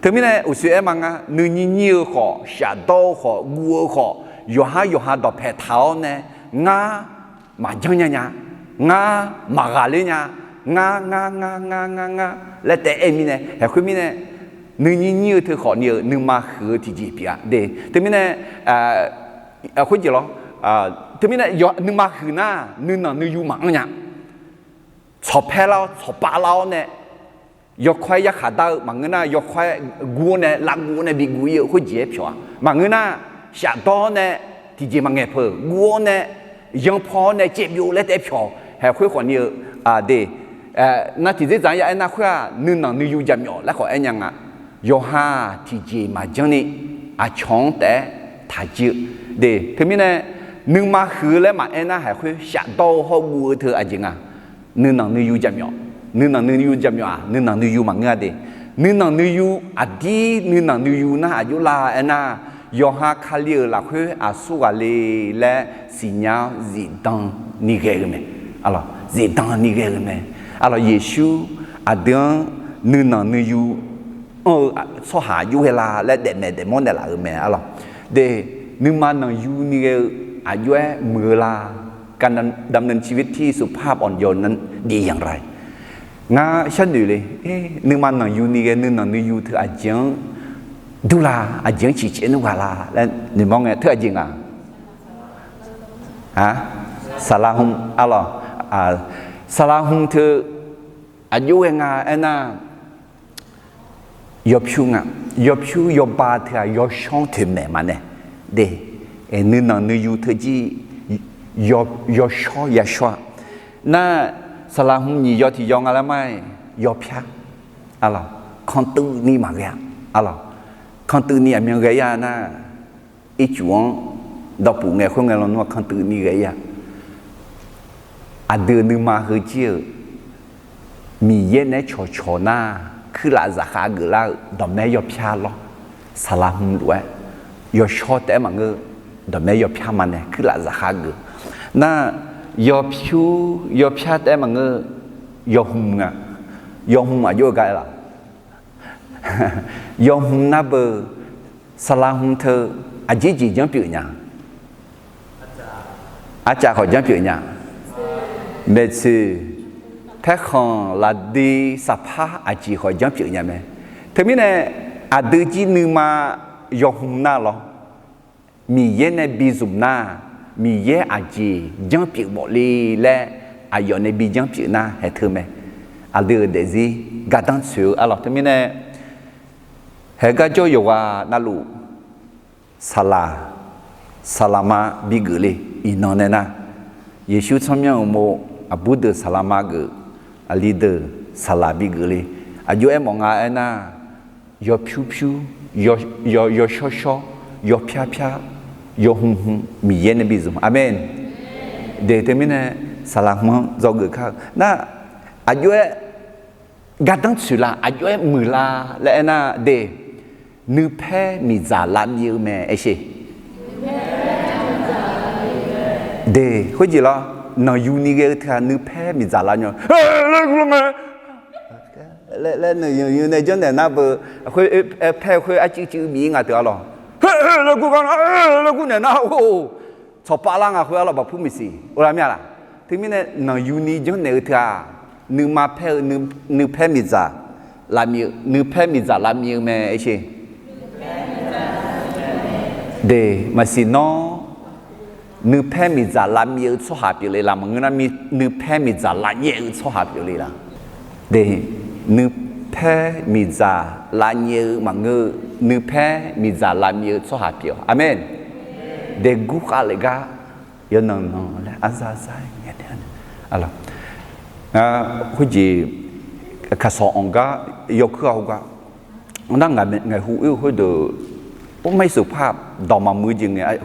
Teumirnae uqshoe aer ma ngar, nuinyir nyir-eu khawf, shafdawr-eu khawf, guv-eu khawf, yawqha yawqha dawqpae taq-awr nae, ngar maqjanr nya nya, ngar maqghaqler nya, ngar ngar ngar ngar ngar ngar laer taef-aer mirnae, haeq khoer mirnae, nuinyir nyir-eu teu khawfni-euq nuima huiq-eu tiqjeq pyeuf-a de. Teumirnae, khoerjeq lawr, teumirnae nuima huiq nar, nuinanq nuiyu maqanr nya. Tsawqpaer lar-awr tsawqpav lar-awr nae, yawkawr-aer yarkhaq dar-eu maqngeur nar, yawkawr-aer guv-awr nae, lavguv-awr nae biguv ir-eu khoerjeq-aer pyawq-a. Maqngeur nar, shafdawr-awr nae tiqjeq maqngaeq peuq, guv-awr nae yanrpaw-awr nae caevbyov laer taef-aer pyawq. Haeq khoer khawfni-eu de, nar tiqdzerdzaq-anr ya aernar khoer-aq, nuinanq nuiyu jaqmyawf laer khawf aernya nga. Yawqha tiqjeq maqjanr ni aqcawq-anr taef-aer taqjir-eu de. Teumirnae, nuima huiq-eu laer maqaer nar, haeq khoer shafdawr-eu hawr guv-eu teu aqjeq nga. Nuinanq nuiyu jaqmyawf, nuinanq nuiyu jaqmyawf-aq, nuinanq nuiyu maqngeur-a de. Nuinanq nuiyu, aqdir nuinanq nuiyu nar aqjox la aernar, yawqha Kali-euq lafkhoer aqsur ghaq le laer siqnya-awr zifdan ni ghae-eu mae. Zifdan ni ghae-eu mae. Arlawq, Yeqsur aqdui-anr nuinanq nuiyu anr-eu tsawrhaq aqjox ghae la laer daefmaeq daefmawr naeqlaf-euq mae. Arlawq de, nuima nanqyu ni ghae-eu aqjox-aer muiq-eu la? การดำเนินชีวิตที่สุภาพอ่อนโยนนั้นดีอย่างไร Ngar sharnoeq le, nuima nanqyu ni ghae nuinanq nuiyu teu aqjeq-anr dur la, aqjeq-anr ciqcaev nmr ghaq la laer noeqmawr ngae, teu aqjeq nga. Saqlaq hmq, arlawq, saqlaq hmq teu aqjox ghae nga aernar, yawpyur nga, yawpyur yawba teu-aq yawshawr-anr toeqmaeq maqnae de. Nuinanq nuiyu teujir yawshawr yashawr-a. Nar, saqlaq hmq nyiq yaw tiq yaw nga laer ma-aer, yawpyar, arlawq, kantuiv ni maqghae-a, arlawq, kantuiv ni aqmyan ghae-ir-a nar, ircuf-anr dawqpuf ngae khoerngae lawnmr-aq kantuiv ni ghae-ir-a. Aqdui-euq nuima heujir-euq Miqyaer naeq-aer cawqcawq nar, kuirlaf zaqkhav geuflar-eu dawqmaer yawpyar lawr. Saqlaq hmq lof-aer yawshawr taef-aer maqngeur, dawqmaer yawpyar maqnae kuirlaf zaqkhav geuf. Nar, yawpyur yawpyar taef-aer maqngeur, Yawhmq nga. Yawhmq aqjox-eu gar aer laf? Yawhmq nar beu, saqlaq hmq teu aqjeq jeq janrpyeuf nya? Arcav khawf janrpyeuf nya. Maeqtsoeq, paerkhanq, lafdui, saqpar aqjeq khawf janrpyeuf nya mae. Teumirnae aqdui jir nuima yawhmq nar lawr, Miqyaer nae bi zmq nar, Miqyaer aqjeq janrpyeuf mawf le laer aqyawf nae bi janrpyeuf nar haeq teu mae. Aqdui-euq daefzir gardanr tsoeq-eu arlawq. Teumirnae haeq gar jawr yawqghaq navluf, saqlaq, saqlaqma bigeuf le. Iqnan nae nar, Yeqsur tsawrmyanr-euq mov, aqbur deuq saqlaqma geuf, aqli deuq saqlaq bigeuf le. Aqjox-aer mawf nga aernar, yawpyur pyur, yaw, yawshawr shawr, yawpyar pyar, yawhmq hmq Miqyaer nae bi zmq. Aqmeq. Deuq teumirnae saqlaq hmq-anr dzawgeuf kar-eu nar, aqjox-aer gardanr tsoeq la, aqjox-aer muiq la laer aernar, deuq nuipaer miqdzaq lavmir-eu mae aershe. Deuq khoerjeq lawr, nanqyuni ghae-eu teu-aq nuipaer miqdzaq lavmir-eu laer, nae janrnaeq nar beu, paer khoer arcuiv cuiv bif-ir nga teu arlawq. Laer gur naeq nar, tsawqpav lar nga khoer arlawq, baqpur miqsiq ola mir-a laq? Teumirnae nanqyuni janrnaeq-eu teu-aq, nuima paer-eu, nuipaer miqdzaq lavmir-eu, nuipaer miqdzaq lavmir-eu mae aershe. Deuq maqsiq nawr, nuipaer miqdzaq lavmir-eu tsawrhaq pyeufle laf? Maqngeur nar, nuipaer miqdzaq lavnyaef-eu tsawrhaq pyeufle laf? Deuq, nuipaer miqdzaq lavnyaef-eu maqngeur, nuipaer miqdzaq lavmir-eu tsawrhaq pyeuf-awq. Aqmeq. Deuq gurkhav lef gar yawnan nan laer arzar zar-aer ngae tae-a. Ngar khoerjeq kaqsawq anq gar yawkuir-a heugar, nar ngaq, ngaeqhu oer-eu khoerdeuq, or, marseuq par dawq maqmuiq-eu jeq ngae,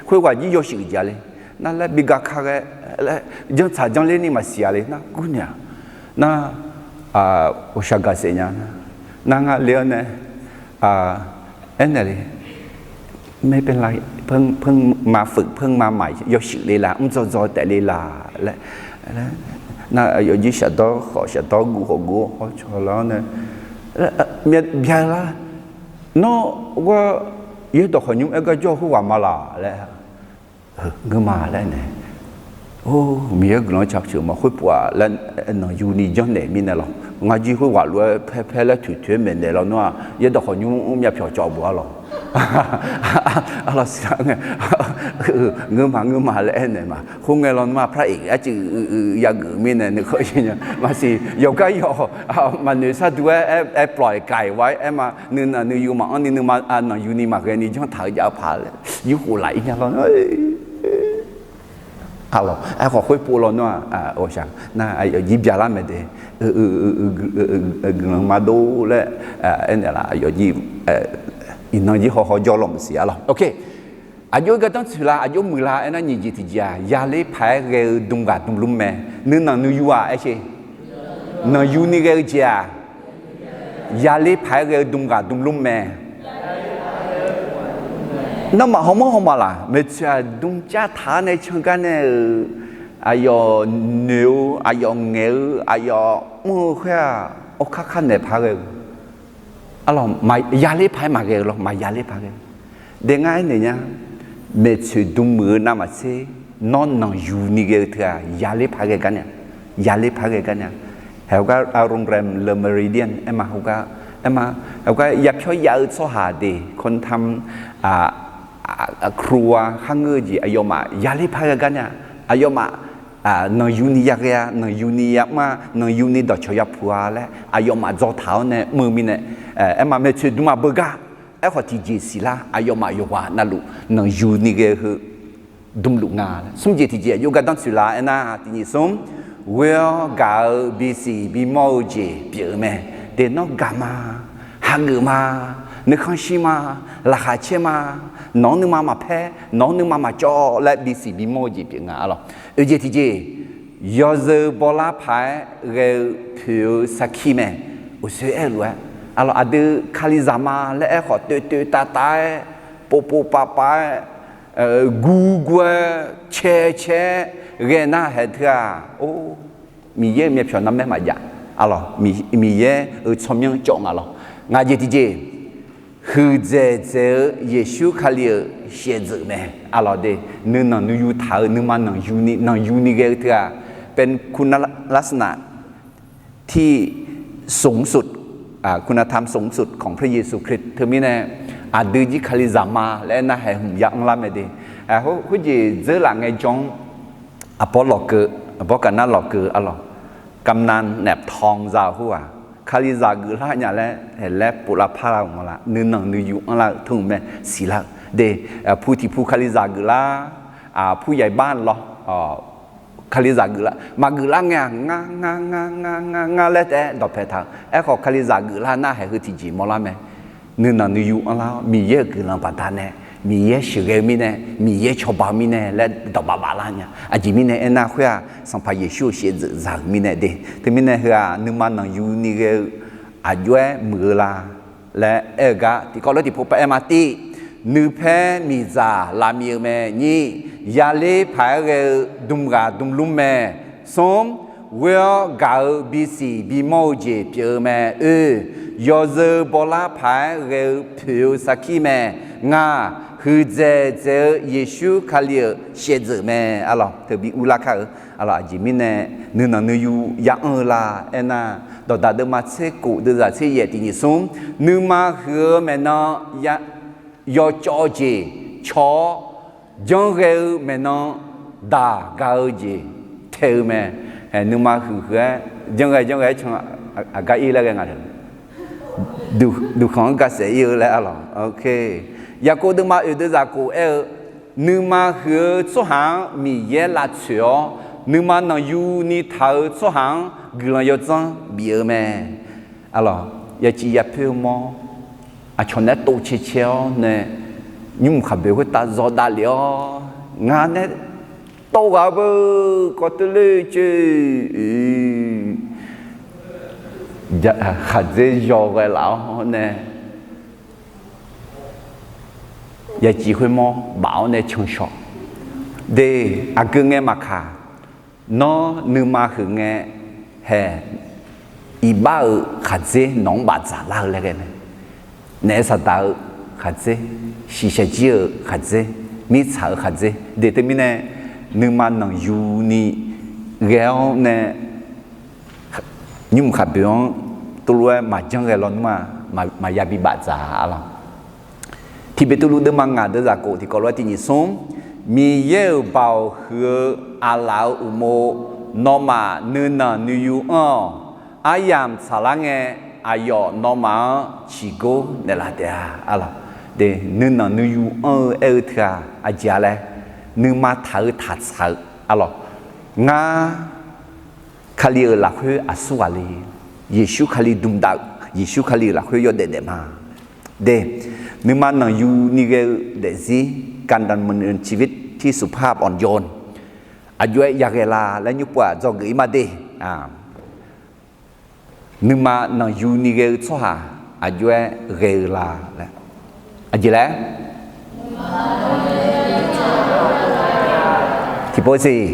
khoerghaq jir yawshuif jeq-a le. Nar laer bi gaka ghae laer janrtsaq janrler ni maqsiq-a le nar, gurnaeq-aq nar, ghawqshaq gaqsaef nya nar, nar ngar le-awr nae, ไม่เป็นไร เพิ่งมาฝึก เพิ่งมาใหม่ yawshuif le laf, mr dzaw dzaw taef le laf laer, nar aqyawf jir shafdawr khawf shafdawr guv khawf guv-awr hawcaw lar-awr nae, bya lar, nawr gar yaerdawq khawqnymr aer gar jawr-eu khoerghaq ma laq laer, ngeur ma laer aernaeq. Or, Miqyaer guiqlanq-anr cawq ceuq ma khoerpuf-aq laer, nanqyuni janrnaeq mirnae lawq. Ngar jir khoerghaq lof-aer paer paer laer toeq toeq-aer maeqnaeq lawnmr-aq, yaerdawq khawqnymr-anr myavpyawq cawv bof-a lawq. Arlawq siq-a ngae, ngeur ma ngeur ma laer aernaeq ma. Khoerngae lawnmr-aq, พระเอก arcuiv uiq uiq yageuf mirnae nuikhanr ir nya maqsiq. Yawqgar yawq maqnoeq sharduq-aer aer plof-aer kaiq wa-aer aer ma. Nuinanq nuiyu maqanr ni nuima nanqyuni maqghae ni janrtaq-eu jav-eu paq laer yurkhof laf ir nya lawr. Arlawq, aerkhawf khoerpov lawnmr-aq, ghawqshaq nar aqyawf jir byalar mae de. Guiqlanq maqdov laer aernaeq laf, aqyawf jir iqnan jir hawhaw jawr law maqsiq-a lawq. Aqjox-aer gardanr tsoeq la, aqjox muiq la aernar, nyiq jeq tiqjeq-aq, yaler paq-aer ghae-eu dm ghaq dm lmr mae. Nuinanq nuiyu-aq aershe, nanqyuni ghae-eu jeq-aq, yaler paq-aer ghae-eu dm ghaq dm lmr mae. Nawmaf hawmanr hawma laq, maeqtsoeq-aq dm car taq-awr nae can gar nae-euq, aqyawf noeq-eu, aqyawf ngaeq-eu, aqyawf mr-eu khoer-aq, awrkar kar naeq paq-aer ghae-eu, yaler paq-aer maqghae-eu lawr, maqyaler paq-aer ghae. Daef ngar aernaeq nya, maeqtsoeq dm muiq-eu navmaqtser, nawr nanqyuni ghae-eu teu-aq, yaler paq-aer ghae gar nae, yaler paq-aer ghae gar nae-a. Haeq heugar โรงแรม Le Méridien aer ma heugar, aer ma, heugar yapyawr yav-eu tsawrhaq de, คนทำครัว kharngeur-eu jeq aqyawfmaf yaler paq-aer ghae gar nae-a. Aqyawfmaf nanqyuni yaghae-a, nanqyuni yamr-a, nanqyuni dawqcawq yapuq-a laer aqyawfmaf dzaw taq-awr nae mr-eu mirnae, aer ma, maeqtsoeq dm-aq beugar. Aerkhawf tiqjeq siqlar, aqyawfmaf yawqghaq navluf nanqyuni ghae-eu heu dmluf nga. Smr jeq tiqjeq aqjox gardanr tsoeq la aernar, tiqnyiq smr, ghoe-awr gaq-eu bisiq bimawr-eu jeq pyeuf-eu mae. De nawr gaq ma, hageuf ma, nuikhanr shir ma, laqkhaq caer ma, nawq-anr nuima maqpaer, nawq-anr nuima maqcawv laer bisiq bimawr-eu jeq pyeuf nga arlawq. Oeq jeq tiqjeq, yawzeu bawlar paq-aer ghae-eu poeq-eu sarkir mae. Uqsoer aer-eu lof-aer arlawq, aqdui kalizaq ma laer aerkhawf toev toev tav tav-aer, pov pov pav pav-aer, guv guv-aer, cae cae-aer ghae nar haeq teu-aq, or, Miqyaer-euq myavpyawq narmaer maqjav. Arlawq, Miqyaer-euq tsawrmyanr cawv nga lawq. Ngaq jeq tiqjeq, huiqdzaeq dzaeq-eu Yeqsur Kali-euq shaevdzeuf mae. Arlawq de, nuinanq nuiyu taq-eu nuima nanqyuni nanqyuni ghae-eu teu-aq, เป็นคุณลักษณะที่สูงสุด คุณธรรมสูงสุดของพระเยซูคริสต์ teumirnae, aqdui jir Kalizaq ma laer aernar haeq hmq ya anrlar mae de. Khoerjeq dzeurlaf ngaejawr-anr, aqbawr lawqkeuv, aqbawr kaf nar lawqkeuv arlawq, กำนัน แหนบทอง za-euq khoer-aq, Kalizaq geuflar nya laer haeq laer pov lavpar lar-euq ma laf, nuinanq nuiyu anrlar-eu teu-euq mae, siqlar-eu de. Pu tiq pu Kalizaq geuflar, pu yaiq bar lawr, Kalizaq geuflar maqgeuflar ngae-aq, ngar ngar ngar ngar ngar ngar laer taef-aer dawqpae taq-eu. Aerkhawf Kalizaq geuflar nar haeq heu tiqjeq mawrlar mae. Nuinanq nuiyu anrlar-awr Miqyaer-euq guiqlanq baqdanae, Miqyaer sheuqghae-eu mirnae, Miqyaer cawba-eu mirnae laer dawqbaf baflar nya. Aqjeq mirnae aernar khoer-aq, Sanqpaq Yeqsur-euq shaevdzeuf za-euq mirnae de. Teumirnae heu-aq nuima nanqyuni ghae-eu aqjox-aer muiq-eu la laer aer-eu gar tiqkawv lof tiqpov paq-aer ma. Tiv, nuipaer miqdzaq lavmiq-eu mae. Nyir, yaler paq-aer ghae-eu dmq ghaq dmq lmr mae. Smr, ghoer-awr gaq-eu bisiq bimawr-eu jeq pyeuf-eu mae. Oe, yawzeu bawlar paq-aer ghae-eu poeq-eu sarkir mae. Ngaq, huiqdzaeq dzaeq-eu Yeqsur Kali-euq shaevdzeuf mae. Arlawq, teubi urlar kar-eu. Arlawq, aqjeq mirnae nuinanq nuiyu ya anr-eu la aernar, Dawqdaq deuvma tser kof deuvzaq tser yaef tiq nyiq smr, nuima huiq-eu maeqnan yawcawv-eu jeq caw-awr, janrghae-eu maeqnan daq gaq-eu jeq tae-eu mae. Nuima huiq huiq-aer janrghae janrghae-aer can, aqgar ir laer ghae nga. Duqkhanq-anr gasaef ir-eu laer arlawq. Yaqkov deuvma oeq deuvzaq kof aer-eu, nuima huiq-eu tsawrhaq-anr Miqyaer lavtsoeq-awr, nuima nanqyuni taq-eu tsawrhaq-anr guiqlanq yawdzanr bif-eu mae. Arlawq, yaciv yapoer-eu mawr, aqcawq naeq-aer tov cae cae-awr nae, nymrmq khaqboeq khoertav zawdav lef-awr, ngaq nae tov ghaq-eu beu kawv teuler coer, khaqdzer yaw ghae laf-awr nae, yaciv khoermawr baf-awr nae canshawq de. Aqgeu ngae maqkaq, nawr nuima huiq ngae, haeq iqbax-euq khaqdzer nawq-anr bafdzaq lar-eu laer ghae mae. Naef saqdaq-eu khaqdzer, shiqshaq jir-euq khaqdzer, mirtsaq-eu khaqdzer de. Teumirnae, nuima nanqyuni ghae-awr nae, nymrmq khaqboeq-anr tuvluv-aer maqjanr ghae lawnmr-aq, maqya bi bafdzaq-a lawq. Tiq Beqtuvluv deuvma ngaq deuvzaq kof tiqkawv lof-aer tiq nyiq smr, Miqyaer-euq baoq huiq-eu aqlaf-euq uqmov, nawmaf nuinanq nuiyu anr-awq. Aryamq tsaqlar ngae, aqyawf nawmaf-anr ciqgor naeqlaf taef-a lawq. Nuinanq nuiyu anr-eu aer-eu teu-aq aqjeq-a laer, nuima taq-eu taqtsaq-eu, arlawq, ngar Kali-euq lafkhoer aqsur ghaq le, Yeqsur Kali dmdav-eu, Yeqsur Kali-euq lafkhoer yawdaef daef ma de. Nuima nanqyuni ghae-eu daefzir, การดำเนินชีวิตที่สุภาพอ่อนโยน aqjox-aer yaghae la laer nymr pov-aq dzawgeuf ir ma de. Nuima nanqyuni ghae-eu tsawrhaq aqjox-aer ghae-eu la laer, aqjeq laer tiqpov siq,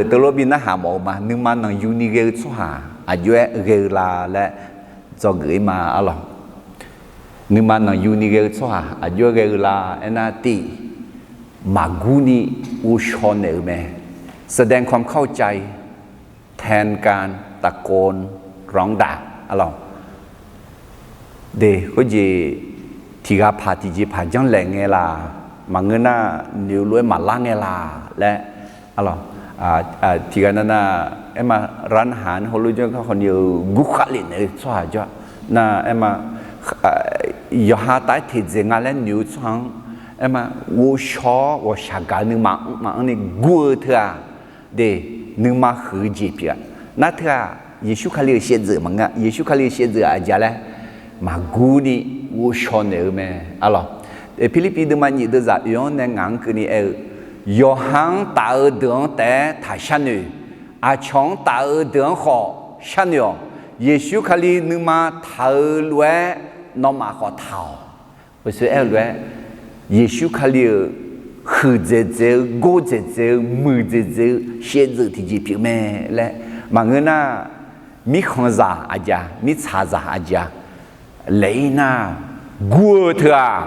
teulof bi narhaq mawf-eu ma. Nuima nanqyuni ghae-eu tsawrhaq aqjox-aer ghae-eu la laer dzawgeuf ir ma, arlawq. Nuima nanqyuni ghae-eu tsawrhaq aqjox-aer ghae-eu la aernar, tiq, maqgurni ghovshaw naeq-eu mae. แสดงความเข้าใจ แทนการตะโกนร้องด่า arlawq. De, khoerjeq tiq ghaq paq tiqjeq paq janrlaeq ngae laq, maqngeur nar noeq-eu lof-aer maqlar ngae laq laer, arlawq. Tiq ghaq nav nav, aerma, ร้านอาหาร heulof janr gar khawf ni-euq gurkhav lef naeq-eu tsawrhaq jawr-a. Nar aerma, yawqha taf-aer teqdzaeq nga laer noeq-eu tsawrhaq-anr, aerma, ghovshaw-awr ghawqshaq gaq-eu nuima maqanr ni gur-eu teu-aq, de, nuima huiq-eu jeq pyeuf-a. Nar teu-aq, Yeqsur Kali-euq shaevdzeuf maqngeur-a. Yeqsur Kali-euq shaevdzeuf-aq aqjeq laer, maqgurni ghovshaw naeq-eu mae, arlawq. Pirlirpiv deuvma nyiq deuvzaq oeq-anr nae ngaq-anr keuvni aer-eu, yawqha-anr taf-eu deuq-anr taef-aer taq sharnoeq. Aqcawq-anr taf-eu deuq-anr khawf sharnoeq-awq. Yeqsur Kali nuima taq-eu lof-aer nawmaf khawf taq-awq. Aer-eu lof-aer, Yeqsur Kali-euq huiqdzaeq dzaeq-eu, gordzaeq dzaeq-eu, muiqdzaeq dzaeq-eu shaevdzeuf tiqjeq pyeuf mae laer maqngeur nar, mirkhanqzaq aqjeq-a, mirtsaqzaq aqjeq-a, laeq-ir nar, gur-eu teu-aq,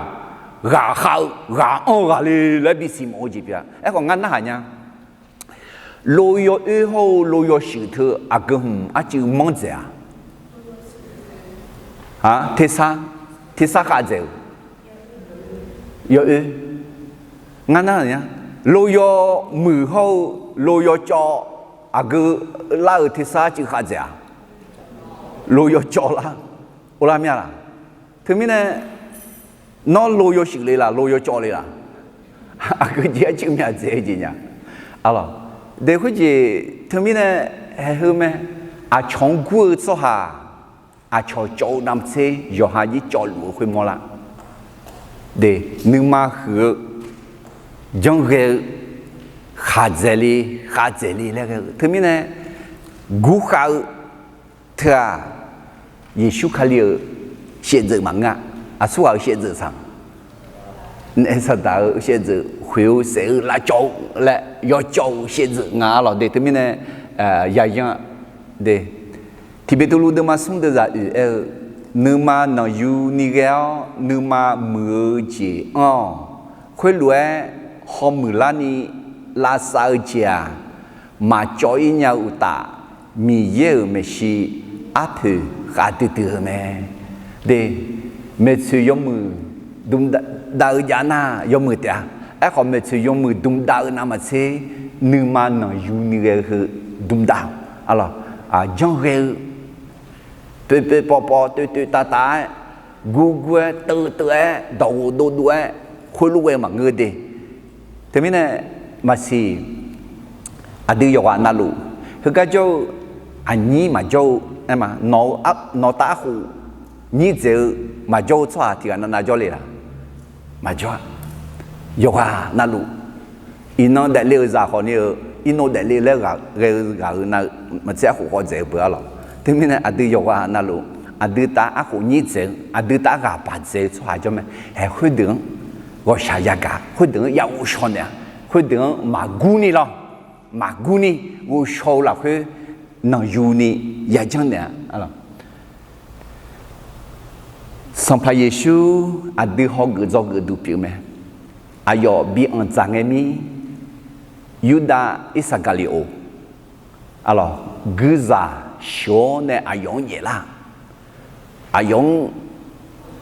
ghaqkhav-eu ghaq anr-eu ghaqle laer bisiq mawf-eu jeq pyeuf-a. Aerkhawf ngar narhaq nya, loyawoer hawr-eu loyaw shuif teu aqgeu hmq arcuiv manr dzaeq-a? Tersar, tersar khav dzaeq-eu yawoer. Ngar nar-aq, loyaw muiq hawr-eu loyaw cawv aqgeu lar-eu tersar arcuiv khav dzaeq-a? Loyaw cawv lar, or lar mya laq? Teumirnae, nawr loyaw shuif le laq, loyaw cawv le laq? Aqgeu jeq arcuiv myaq dzaeq-eu jeq nya. Aqlawq, de khoerjeq teumirnae, haeq heu mae, aqcawq-anr gur-eu tsawrhaq, aqcawq cawv-eu navmaqtser yawqha jir cawvluf-eu khoermawr lar. De, nuima huiq-eu, janrghae-eu, khaqdzaeq le, khavdzaeq le laer ghae-eu teumirnae, gurkhav-eu teu-aq, Yeqsur Kali-euq shaevdzeuf maqngeur-a. Aqsurghaq-euq shaevdzeuf saq, naef saqdaq-eu shaevdzeuf, khoeq-eu saef-eu lavcawv-eu laer yawcawv-eu shaevdzeuf nga. Aqlawq, de teumirnae, yayan, de, Tiqbeqtuvluv deuvma smr deuvzaq oeq aer-eu, nuima nanqyuni ghae-awr nuima muiq-eu jeq anr-awq. Khoerlof-aer hawmuiq larni lavsav-eu jeq-aq, maqcawv-ir nya-eu uqtaf, Miqyaer-euq maeqshi arpoeq khavdui dui-eu mae. De, maeqtsoeq yawmuiq dmq dav-eu jav nar yawmuiq taef-a. Aerkhawf, maeqtsoeq yawmuiq dmq dav-eu navmaqtser, nuima nanqyuni ghae-eu heu dmq dav-awq. Aqlawq, janrghae-eu, poeqpoeq pawqpawf toeqtoeq tavtaq-aer, gurgur-aer, teuvteuv-aer, dawqghof dovdov-aer, khoerlof ghae-eu maqngeur de. Teumirnae, maqsiq, aqdui yawqghaq navluf, heugar jawr-eu, aqnyir maqjawr-eu, aer ma, nawq-eu, nawqtav arkhof nyir dzaeq-eu maqjawr-eu tsawrhaq tiqghaq navnav jawrle laq? Maqjawr-a. Yawqghaq navluf, iqnan daefle-euq zaq khawf ni-eu, irnov daefle laer ghae-eu ghaq-euq navmaqtser arkhof khawf dzaeq-eu beu-a lawq. Teumirnae aqdui yawqghaq navluf, aqdui tav arkhof nyir dzaeq-eu, aqdui tav ghaq baq dzaeq-eu tsawrhaq jawr mae. Haeq khoerdeuq-anr ghawqshaq yagaq, khoerdeuq-anr ya ghovshaw naeq-a. Khoerdeuq-anr maqgurni lawr, maqgurni ghovshaw-eu lafkhoer nanqyuni yajanr naeq-a. Sanqpaq Yeqsur aqdui hawgeuf dzawgeuf duq pyeuf mae. Aqyawf bi anqdzaq ngae mir, Yurdav Irsaqgaqliqoq, aqlawq, guizaq sheuq-awr nae aqyawf-anr nyaeflar. Aqyawf-anr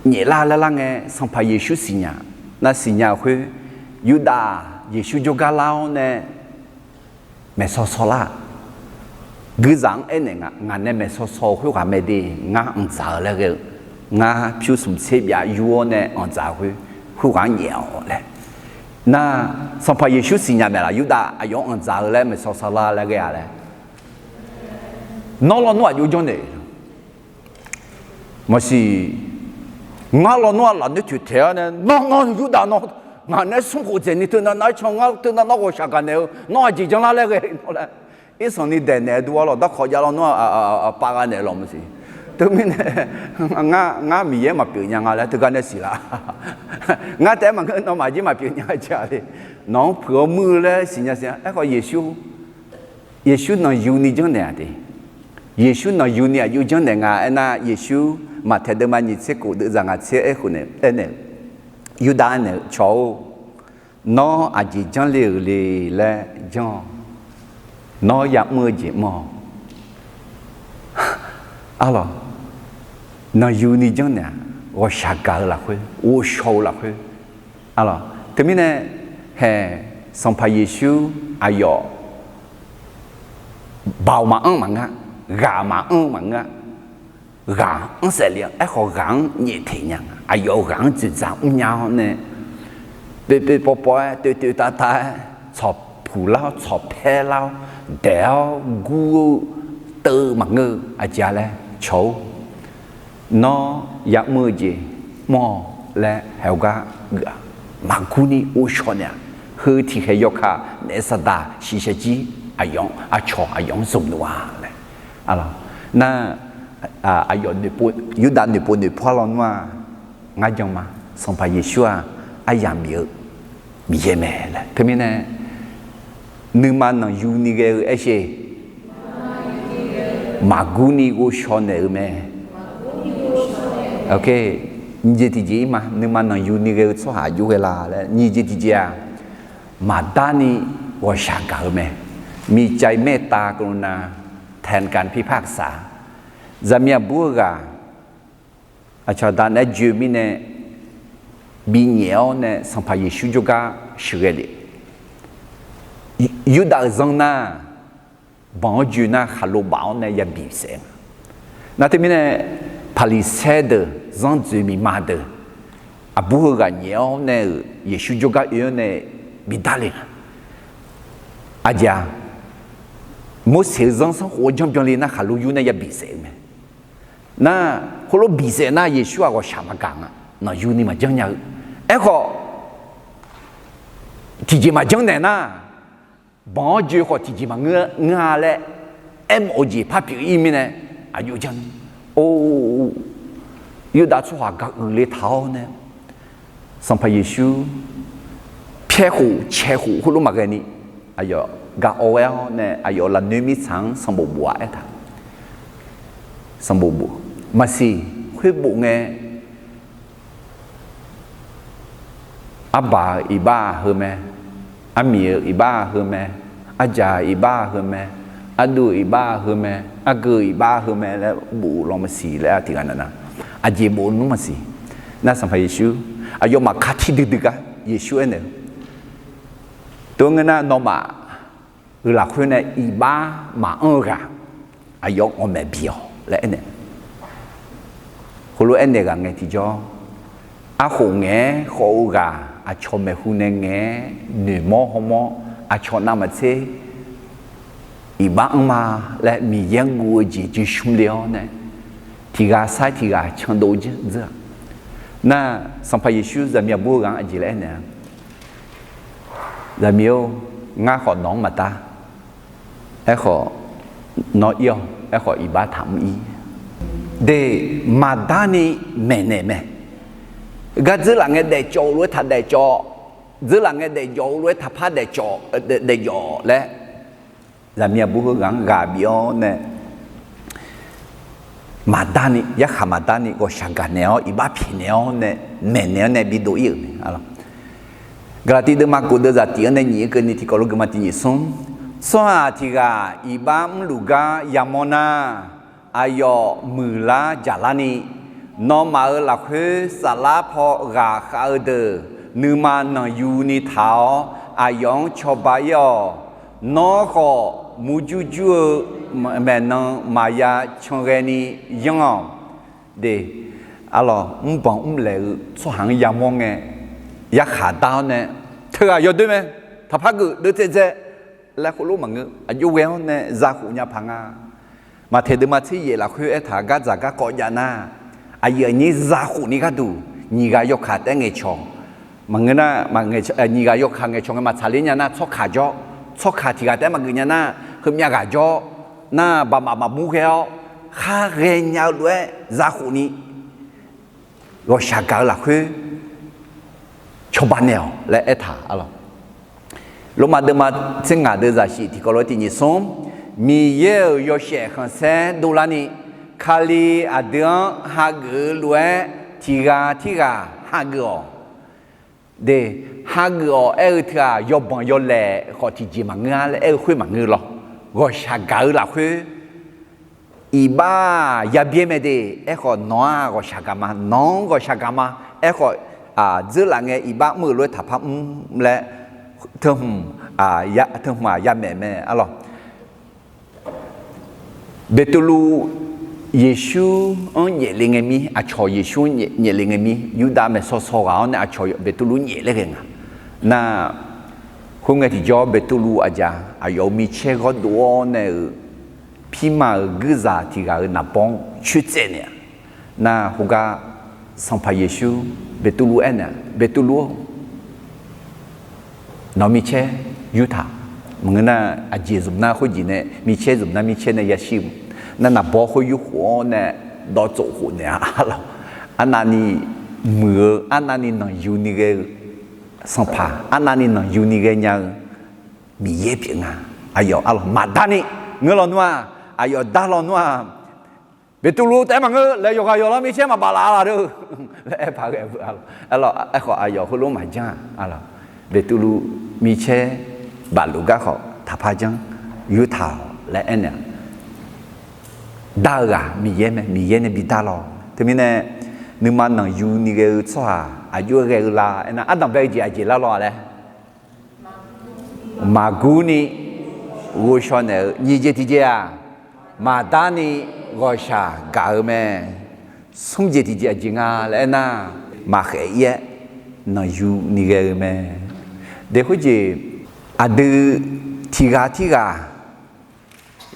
nyaeflar laer lar ngae, Sanqpaq Yeqsur siqnya. Nar siqnya-eu khoer, Yurdav Yeqsur jawrgar lar-awr nae maeqsaw saw lar. Guizaq-anr aernaeq nga, ngaq nae maeqsaw saw-eu khoerghaq mae de, ngar anqdzaq-eu laer ghae-eu, ngar pyursmq tser byav yur-awr nae anqdzaq-eu khoer, khoerghaq-anr nyaef-awq laer. Nar, Sanqpaq Yeqsur siqnya mae laq, Yurdav aqyawf-anr anqdzaq-eu laer maeqsaw saw lar laer ghae-a laer. Nawr lawnmr aqjox janrnaeq. Maqsiq, ngar lawnmr-aq lafnoer toeqtaeq-awr nae, nawr, nawr Yurdav nawr, ngaq nae smr khof dzaeq ni teunav nav-aer can, ngar teunav nawr ghawqshaq gaqnaeq-eu, nawr aqjeq janrlar laer ghae-a laer. Irsanq ni daeqnaeq-eu duq-awr lawq, darkawq jav lawnmr-aq, aqpaq gha naeq-eu lawq maqsiq. Teumirnae, ngar, ngar Miqyaer maqpyeuf nya nga laer teugar nae siqlaf. Ngar taef-aer maqngeur, nawmaf jir maqpyeuf nya-a jeq-a le. Nawq-anr puiq-awr muir-eu laer siqnya siq-a. Aerkhawf Yeqsur, Yeqsur nanqyuni janrnaeq-aq de. Yeqsur nanqyuni aqjox janrnaeq nga aernar, Yeqsur Maqtaeq deuvma nyiq tser kof deuvzaq ngaq tser aerkhof nae aernaeq, Yurdav aernaeq-eu, Cawq-or, nawr aqjeq janrle-euq le laer janr-awq. Nawr ya'mr-eu jeq mr-awq. Arlawq, nanqyuni janrnaeq-aq, ghawqshaq gaq-eu lafkhoer, ghovshaw-eu lafkhoer. Arlawq, teumirnae, haeq, Sanqpaq Yeqsur aqyawf baoq maqanr maqngeur, ghaq maqanr maqngeur, ghaq anr saef le-a. Aerkhawf ghaq-anr nyaefteq nya nga, aqyawf ghaq-anr dzoeqdzaq mrnya-awr nae, poeqpoeq pawqpawf-aer, toeqtoeq tavtaq-aer, tsawqpuq lar-awr, tsawqpaer lar-awr, daeq-awr gur-eu, teuv-eu maqngeur-eu aqjeq-a laer, Cawq-or, nawr ya'mr-eu jeq mr-awq laer haeq-eu gar geuf-aq, maqgurni ghovshaw naeq-aq, heu tiqkhaeq yawkaq naef saqdaq shiqshaq jir, aqyawf-anr, aqcawq aqyawf-anr zmq luf-a laer. Nar, aqyawf, Yurdav noeqpov noeqpawr lawnmr-aq, ngar jan ma, Sanqpaq Yeqsur-aq, aryamq bif-eu Miqyaer mae laer. Teumirnae nuima nanqyuni ghae-eu aershe, maqgurni ghovshaw naeq-eu mae. Nyiq jeq tiqjeq-ir ma, nuima nanqyuni ghae-eu tsawrhaq aqjox ghae la laer. Nyiq jeq tiqjeq-aq, maqdarni ghawqshaq gaq-eu mae. มีใจเมตตากรุณาแทนการพิพากษา Zaqmiq aqbur-eu ghaq aqcawq aqda naeq-aer joe mirnae binyaef-awr nae Sanqpaq Yeqsur jawrgar sheuqghae le. Yurdav-euq zanr nar, banq-anr joe nar khaqlo baf-awr nae yabi saef nga. Nar teumirnae Paqliqsaer deuq, zanr dzoeq miqma deuq, aqbur heughaq nyaef-awr nae-euq Yeqsur jawrgar oe-awr nae bidar le nga. Aqjeq-aq, Morseq-eu zanrsanrkhof-anr janrbyan le nar khaqlo yur nae yabi saef-eu mae. Nar, khoerlof bisaef nar Yeqsur-aq ghawqshaq maqgaq nga, nanqyuni maqjanr nya-eu. Aerkhawf, tiqjeq maqjanr naeq nar, banq-anr joe khawf tiqjeq maqngeur-a laer aermawf-eu jeq par pyeuf-ir mirnae, aqjox janr, or, Yurdav tsawrhaq gaq uiqle taq-awr nae, Sanqpaq Yeqsur pyaer khof cae khof khoerlof maqghae ni, aqyawf gaq-awr ghae-awr nae aqyawf lafnoer mirtsaq-anr sanqbof bof-a aertaq. Sanqbof bof, maqsiq, khoer bof ngae, arbaq-euq iqbax-aq heu mae, armiq-euq iqbax-aq heu mae, arjaq-euq iqbax-aq heu mae, arduv-euq iqbax-aq heu mae, argeu-euq iqbax-aq heu mae laer bof-eu law maqsiq laer-aq tiqghaq navnav, aqjeq bof-eu nmr maqsiq. Nar Sanqpaq Yeqsur aqyawfmaf ka tiq duidui gar Yeqsur aernaeq-eu, tov ngeur nar nawmaf-euq lafkhoer nae iqbax maqanr-eu ghaq aqyawf-anr ghawqmaeq bi-awq laer aernaeq. Heulof aernaeq ghaq ngae tiqjawr, arkhof ngaeq-aer khawf-eu ghaq aqcawq maeqhu nae ngaeq-aer noeqmawr hawmawr aqcawq navmaqtser iqbax anrma laer Miqyaer-anr guv-eu jeq joeqshmr le-awr nae, tiqghaq sair tiqghaq candov dzeur-aq. Nar, Sanqpaq Yeqsur zaqmiq aqbur-eu ghaq-anr aqjeq laer aernaeq-a, zaqmiq-or, ngar khawf nawq-anr maqdar. Aerkhawf, nawr ir-awq. Aerkhawf iqbax taqmr ir. De, maqdarni maeqnaeq mae. Gar dzeurlaf ngae daefcawv-eu lof-aer taq daefcawv, dzeurlaf ngae daefjawv-eu lof-aer taqpar daefcawv, daefjawv laer, zaqmiq aqbur heughaq-anr ghaq bif-awr nae, maqdarni, yarkhaq maqdarni ghawqshaq gaqnaeq-awr iqbax pyaeqnaeq-awr nae, maeqnaeq-awr nae bidov ir-euq mae. Gaqlaqtiv deuvma kof deuvzaq tiq-anr nae nyiq-anr keuvni tiqkawv lof geufma tiq nyiq smr, tsawrhaq tiq ghaq iqbax mrluf gar yamawr nar, aqyawf muiqlar jaqlarni, nawmaf-euq lafkhoer saflar paw ghaqkhav-eu deuq nuima nanqyuni taq-awr aqyawf-anr cawba ir-awq. Nawr khawf murjur jur-eu maeqnan maqya canghaeni yanr-awq. De, arlawq, mrbanq mrlaeq-eu tsawrhaq-anr yamawr ngae, yarkhaq dar-awr nae, teughaq yawdoer mae, taqpar geuf deuvtsaev dzae laer khoerlof maqngeur, aqjox ghae-awr nae zakhof nya paq nga. Maqtaeq deuvma tser yaef lafkhoer aertaq gardzaq garkawv jav nar, aqyuif aqnyir zakhof ni gharduq nyiq ghaq yawkaq taef-aer ngaeqcawq. Maqngeur nar, nyiq ghaq yawkaq ngaeqcawq ngae maqtsaqler nya nar, tsawrkaq jawr, tsawrkaq tiq ghaq taef-aer maqgeuf nya nar, heumyav ghaq jawr nar, baqmaf maqmur ghae-awr, khar ghaenya-eu lof-aer zakhof ni ghawqshaq gaq-eu lafkhoer cawba naeq-awq laer aertaq arlawq. Lormav deuvma tser ngaq deuvzaq shif tiqkawv lof-aer tiq nyiq smr, Miqyaer-euq yawshaef khanqsaer dovlarni, Kali aqdui-anr hageuf-eu lof-aer tiq ghaq tirghaq hageuf-awq. De, hageuf-awq aer-eu teughaq yawbanq yawlaeq khawf tiqjeq maqngeur-a laer aer-eu khoer maqngeur lawr. Ghawqshaq gaq-eu lafkhoer iqbax-aq yabyaer mae de. Aerkhawf nawq-aq ghawqshaq gaq ma, nawq-anr ghawqshaq gaq ma. Aerkhawf, dzeurlaf ngae iqbax mr-euq lof-aer taqpar mr laer, teu hmq-aq yamaeq mae arlawq. Beqtuvluv Yeqsur-anr nyaefle ngae mir, aqcawq Yeqsur-anr nyaefle ngae mir, Yurdav maeqsaw saw ghaq-awr nae aqcawq Beqtuvluv nyaefle ghae nga. Nar, khoerngae tiqjawr Beqtuvluv aqjeq-aq, aqyawf-euq micaer ghawrdov-awr nae-euq pirma-euq guirzaq tiq ghaq-euq naqbawr-anr coertsaev naeq-a. Nar khoergar Sanqpaq Yeqsur Beqtuvluv aernaeq-a, Beqtuvluv-or, nawq-euq micaer yurtaq. Maqngeur nar, aqjeq zmq nar khoerjeq nae micaer zmq nar micaer nae yashir-eu nar, naqbawr khoer yurkhof-awr nae dawv tsof khof naeq-a arlawq. Arnavni muiq-eu, arnavni nanqyuni ghae-eu Sanqpaq arnavni nanqyuni ghaenya-eu Miqyaer pyeuf nga. Aqyawf arlawq maqdar ni ngeur lawnmr-aq, aqyawf dar lawnmr-aq, Beqtuvluv taef-aer maqngeur laer yawqghaq yawqlanr micaer maqbaf laf-a laq deu laer aer paq ghae beu-a lawq. Aerkhawf aqyawf heulof maqjanr-a lawq. Beqtuvluv micaer bafluf gar khawf taqpar janr, yurtaq-awq laer aernaeq-a. Dar-eu ghaq Miqyaer mae, Miqyaer nae bidar lawq. Teumirnae nuima nanqyuni ghae-eu tsawrhaq aqjox-aer ghae-eu la aernar, ardanq bae-eu jeq aqjeq lar lawq-a laer maqgurni ghovshaw naeq-eu nyiq jeq tiqjeq-aq, maqdarni ghawqshaq gaq-eu mae. Smr jeq tiqjeq aqjeq nga laer aernar, maqkhaef-ir-aer nanqyuni ghae-eu mae. Daef khoerjeq aqdui tiqghaq tirghaq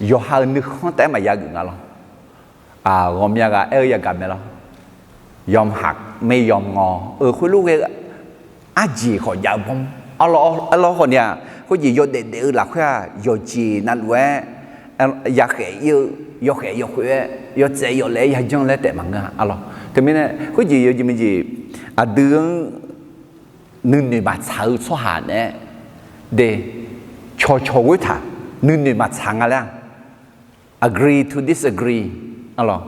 yawqha-euq nuikhanr taef-aer maqya geuf nga lawr. Ghawqmya ghaq aer-eu yagaq mae lawr. Yawmhaq mae yawmngawr-eu khoerlof ghae-eu arjeq khawf jav-eu bawr. Arlawr khawf ni-aq, khoerjeq yawdaef daef-eu lafkhoer-aq, yawqjeq navluf-aer yakhaef-ir-eu, yawkhaef yawkhoef-aer yawtsaev yawlaeq-aer yajanr laer taef maqngeur-a lawr. Teumirnae khoerjeq yawjeq maqjeq aqdui-anr nuinoeq maqtsaq-eu tsawrhaq naeq-aer de, cawqcawq ghoertaq nuinoeq maqtsaq nga laer-a. Agree to disagree. Arlawq,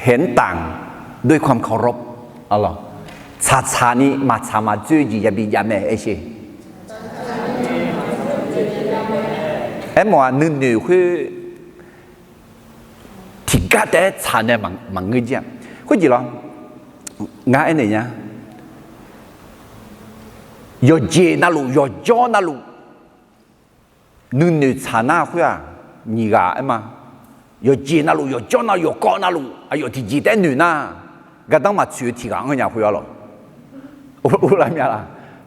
เห็นต่างด้วยความเคารพ arlawq, tsaqtsaq ni maqtsaq maqdzoer-eu jeq yabi jav mae aer sher. Aermawf-aq nuinoeq khoer tiqgar taef-aer tsaq nae maqngeur jir-a. Khoerjeq lawr, ngar aernaeq nya, yawqjeq navluf yawqjawr navluf nuinoeq tsaq nar khoer-aq, nyiq ghaq aer ma. Yawqjeq navluf yawqjawr navluf yawqkawv navluf aqyawf tiqjeq taef-aer noeq nar, gardanr maqtsoeq-eu tiq ghaq-anr nya khoer-a lawq. Uvlanr mya laq?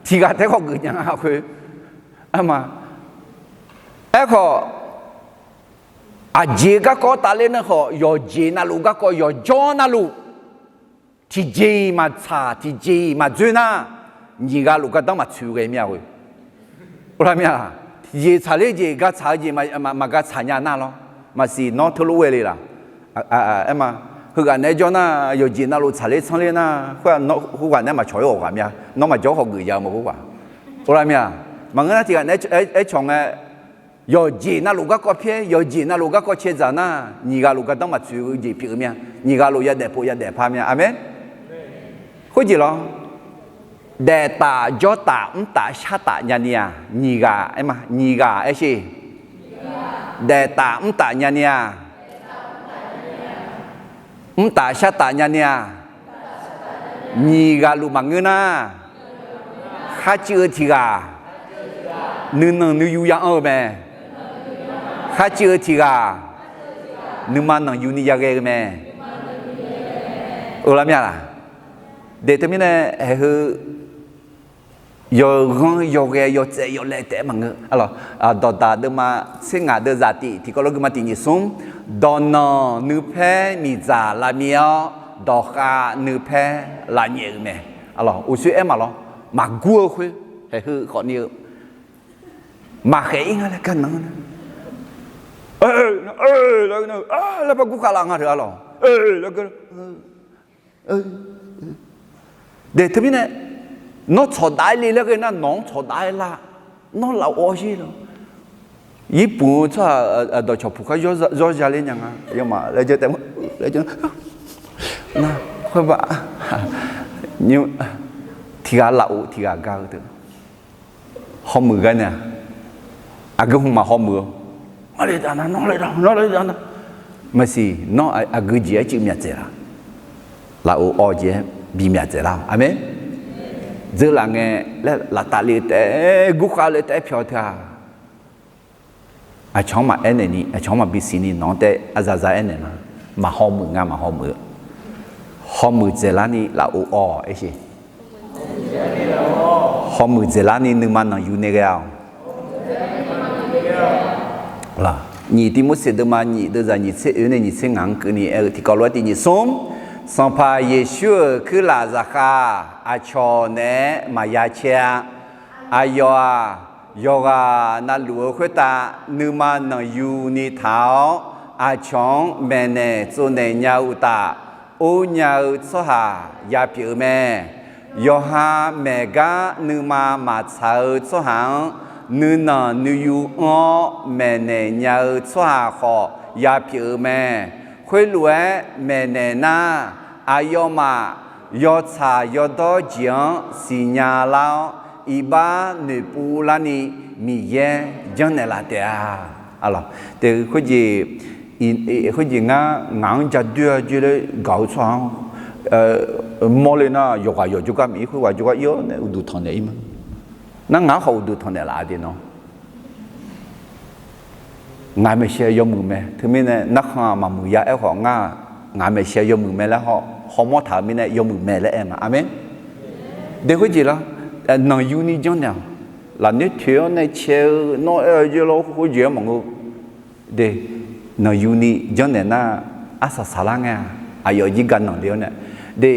Tiq ghaq taef-aer khawf geuf nya nga khoer. Aer ma. Aerkhawf, aqjeq garkawv tafler nar khawf, yawqjeq navluf garkawv yawqjawr navluf tiqjeq-iq maqtsaq tiqjeq-iq maqdzoer nar, nyiq ghaq luf gardanr maqtsoeq ghae mir-a khoer. Uvlanr mya laq? Tiqjeq tsaqler jeq gartsaq-eu jeq maqgar tsaq nya nar lawr. Maqsiq nawr teulof ghae le laq? Aer ma. Heughaq naeq-aer jawr nar, yawqjeq navluf tsaqler tsanr ler nar, khoerghaq naeq-aer maqcawq-ir ghawq ghaq mya. Nawr maqjawr khawf geuf ya-eu ma khoerghaq. Uvlanr mya. Maqngeur nar tiq ghaq naeq-aer cawq ngae, yawqjeq navluf garkawv pyaer, yawqjeq navluf garkawv cae dzaq nar, nyiq ghaq luf gardanr maqtsoeq-eu jeq pyeuf-eu mya. Nyiq ghaq luf yadaef pov yadaef par mya. Aqmeq. Khoerjeq lawr, daef taf jawr taf mr taf shar taf nyani-aq, nyiq ghaq aer ma, nyiq ghaq aer sher. Daef taf mr taf nyani-aq, mr taf shar taf nyani-aq, nyiq ghaq luf maqngeur nar, kharcuiv-eu tiq ghaq nuinanq nuiyu ya anr-eu mae. Kharcuiv-eu tiq ghaq nuima nanqyuni yaghae-eu mae. Uvlanr mya laq? De teumirnae haeq heu yawghanr yawghae yawtsaev yawlaev taef-aer maqngeur. Dawqdaq deuvma tser ngaq deuv zaq tiq tiqkawv lof guima tiq nyiq smr, dawqnanq nuipaer miqdzaq lavmir-awr, dawqkhav nuipaer lavnyaef-euq mae. Uqshoe aer maqlawr, maqgur-eu khoer, haeq heu khawfni-eu maqkhaeq-ir nga laer gar nan-anr, laer par gur khav laf nga teu-a lawq. De teumirnae, nawr tsawqdaf-aer le laer ghae nar, nawq-anr tsawqdaf-aer lar, nawr lafov-awr shir lawq. Yirpuq-eu tsawrhaq dawqcawq puq khar zawr za ler nya nga, yawmaf laer jawr taef ma, laer jawr nar, khoer ba, nymr, tiq ghaq lafov tiq ghaq gar-eu teu. Hawmuiq gar nae-aq, aqgeu hmq maq hawmuiq-eu, nawr le dav nar, nawr le dav nar, nawr le dav nar, maqsiq nawr aqgeu jeq-aer cuiv myaq tsaev laf. Lafov awv jeq-aer bi myaq tsaev lar-awq. Aqmeq. Dzeurlaf ngae laer laftav le-eu taef-aer, gurkhav le taef-aer pyawq teu-aq, aqcawq-anr maqaer naeqni, aqcawq-anr maqbi siqni nawq-anr taef-aer aqzaqza aernaeq nar, maq hawmuiq nga, maq hawmuiq-eu. Hawmuiq dzaeqlarni lafov awv-awq aer sher. Hawmuiq dzaeqlarni nuima nanqyuni ghae-awq. Nyiq Tivmorseq deuvma nyiq deuvzaq nyiq tser oe nae nyiq tser ngaq-anr keuvni aer-eu tiqkawv lof-aer tiq nyiq smr, Sanqpaq Yeqsur-euq kuirlaf zaqkhav aqcawq naeq-aer maqya caer-a. Aqyawf-aq, yawqghaq navluf-eu khoertav nuima nanqyuni taq-awr, aqcawq-anr maeqnaeq tsovnaeq nya-eu uqtaf, or nya-eu tsawrhaq ya pyeuf-eu mae. Yawqha maeq gar nuima maqtsaq-eu tsawrhaq-anr nuinanq nuiyu anr-awr maeqnaeq nya-eu tsawrhaq khawf ya pyeuf-eu mae. Khoerlof-aer maeqnaeq nar, aqyawfmaf yawtsaq yawdawr jeq-anr siqnya lar-awr, iqbax noeqpov larni Miqyaer janrnaeq laf taef-a. Aq, khoerjeq, khoerjeq ngar ngaq-anr ja doer-a jeq laer gaq-eu tsawrhaq-anr mawrle nar, yawqghaq yawq jawrgar maqir, khoerghaq jawrgar ir-awr nae uqduq tanqnaeq ir ma. Nar ngaq-anr khawf uqduq tanqnaeq laf-a de nawr. Ngaq maeqshi yawmuiq mae. Teumirnae narkhan-aq maqmuiq ya. Aerkhawf ngar, ngaq maeqshi yawmuiq mae laer hawmawr taq-euq mirnae yawmuiq mae laer aer nga. Aqmeq. De khoerjeq lar, nanqyuni janrnaeq-awq. Lafnoer toeq-awr nae cae-eu nawr aer-eu jeq lar khoerjeq-aer maqngeur. De, nanqyuni janrnaeq nar, arsaq saqlar ngae-a. Aqyawf jir ga nanqle-awr nae, de,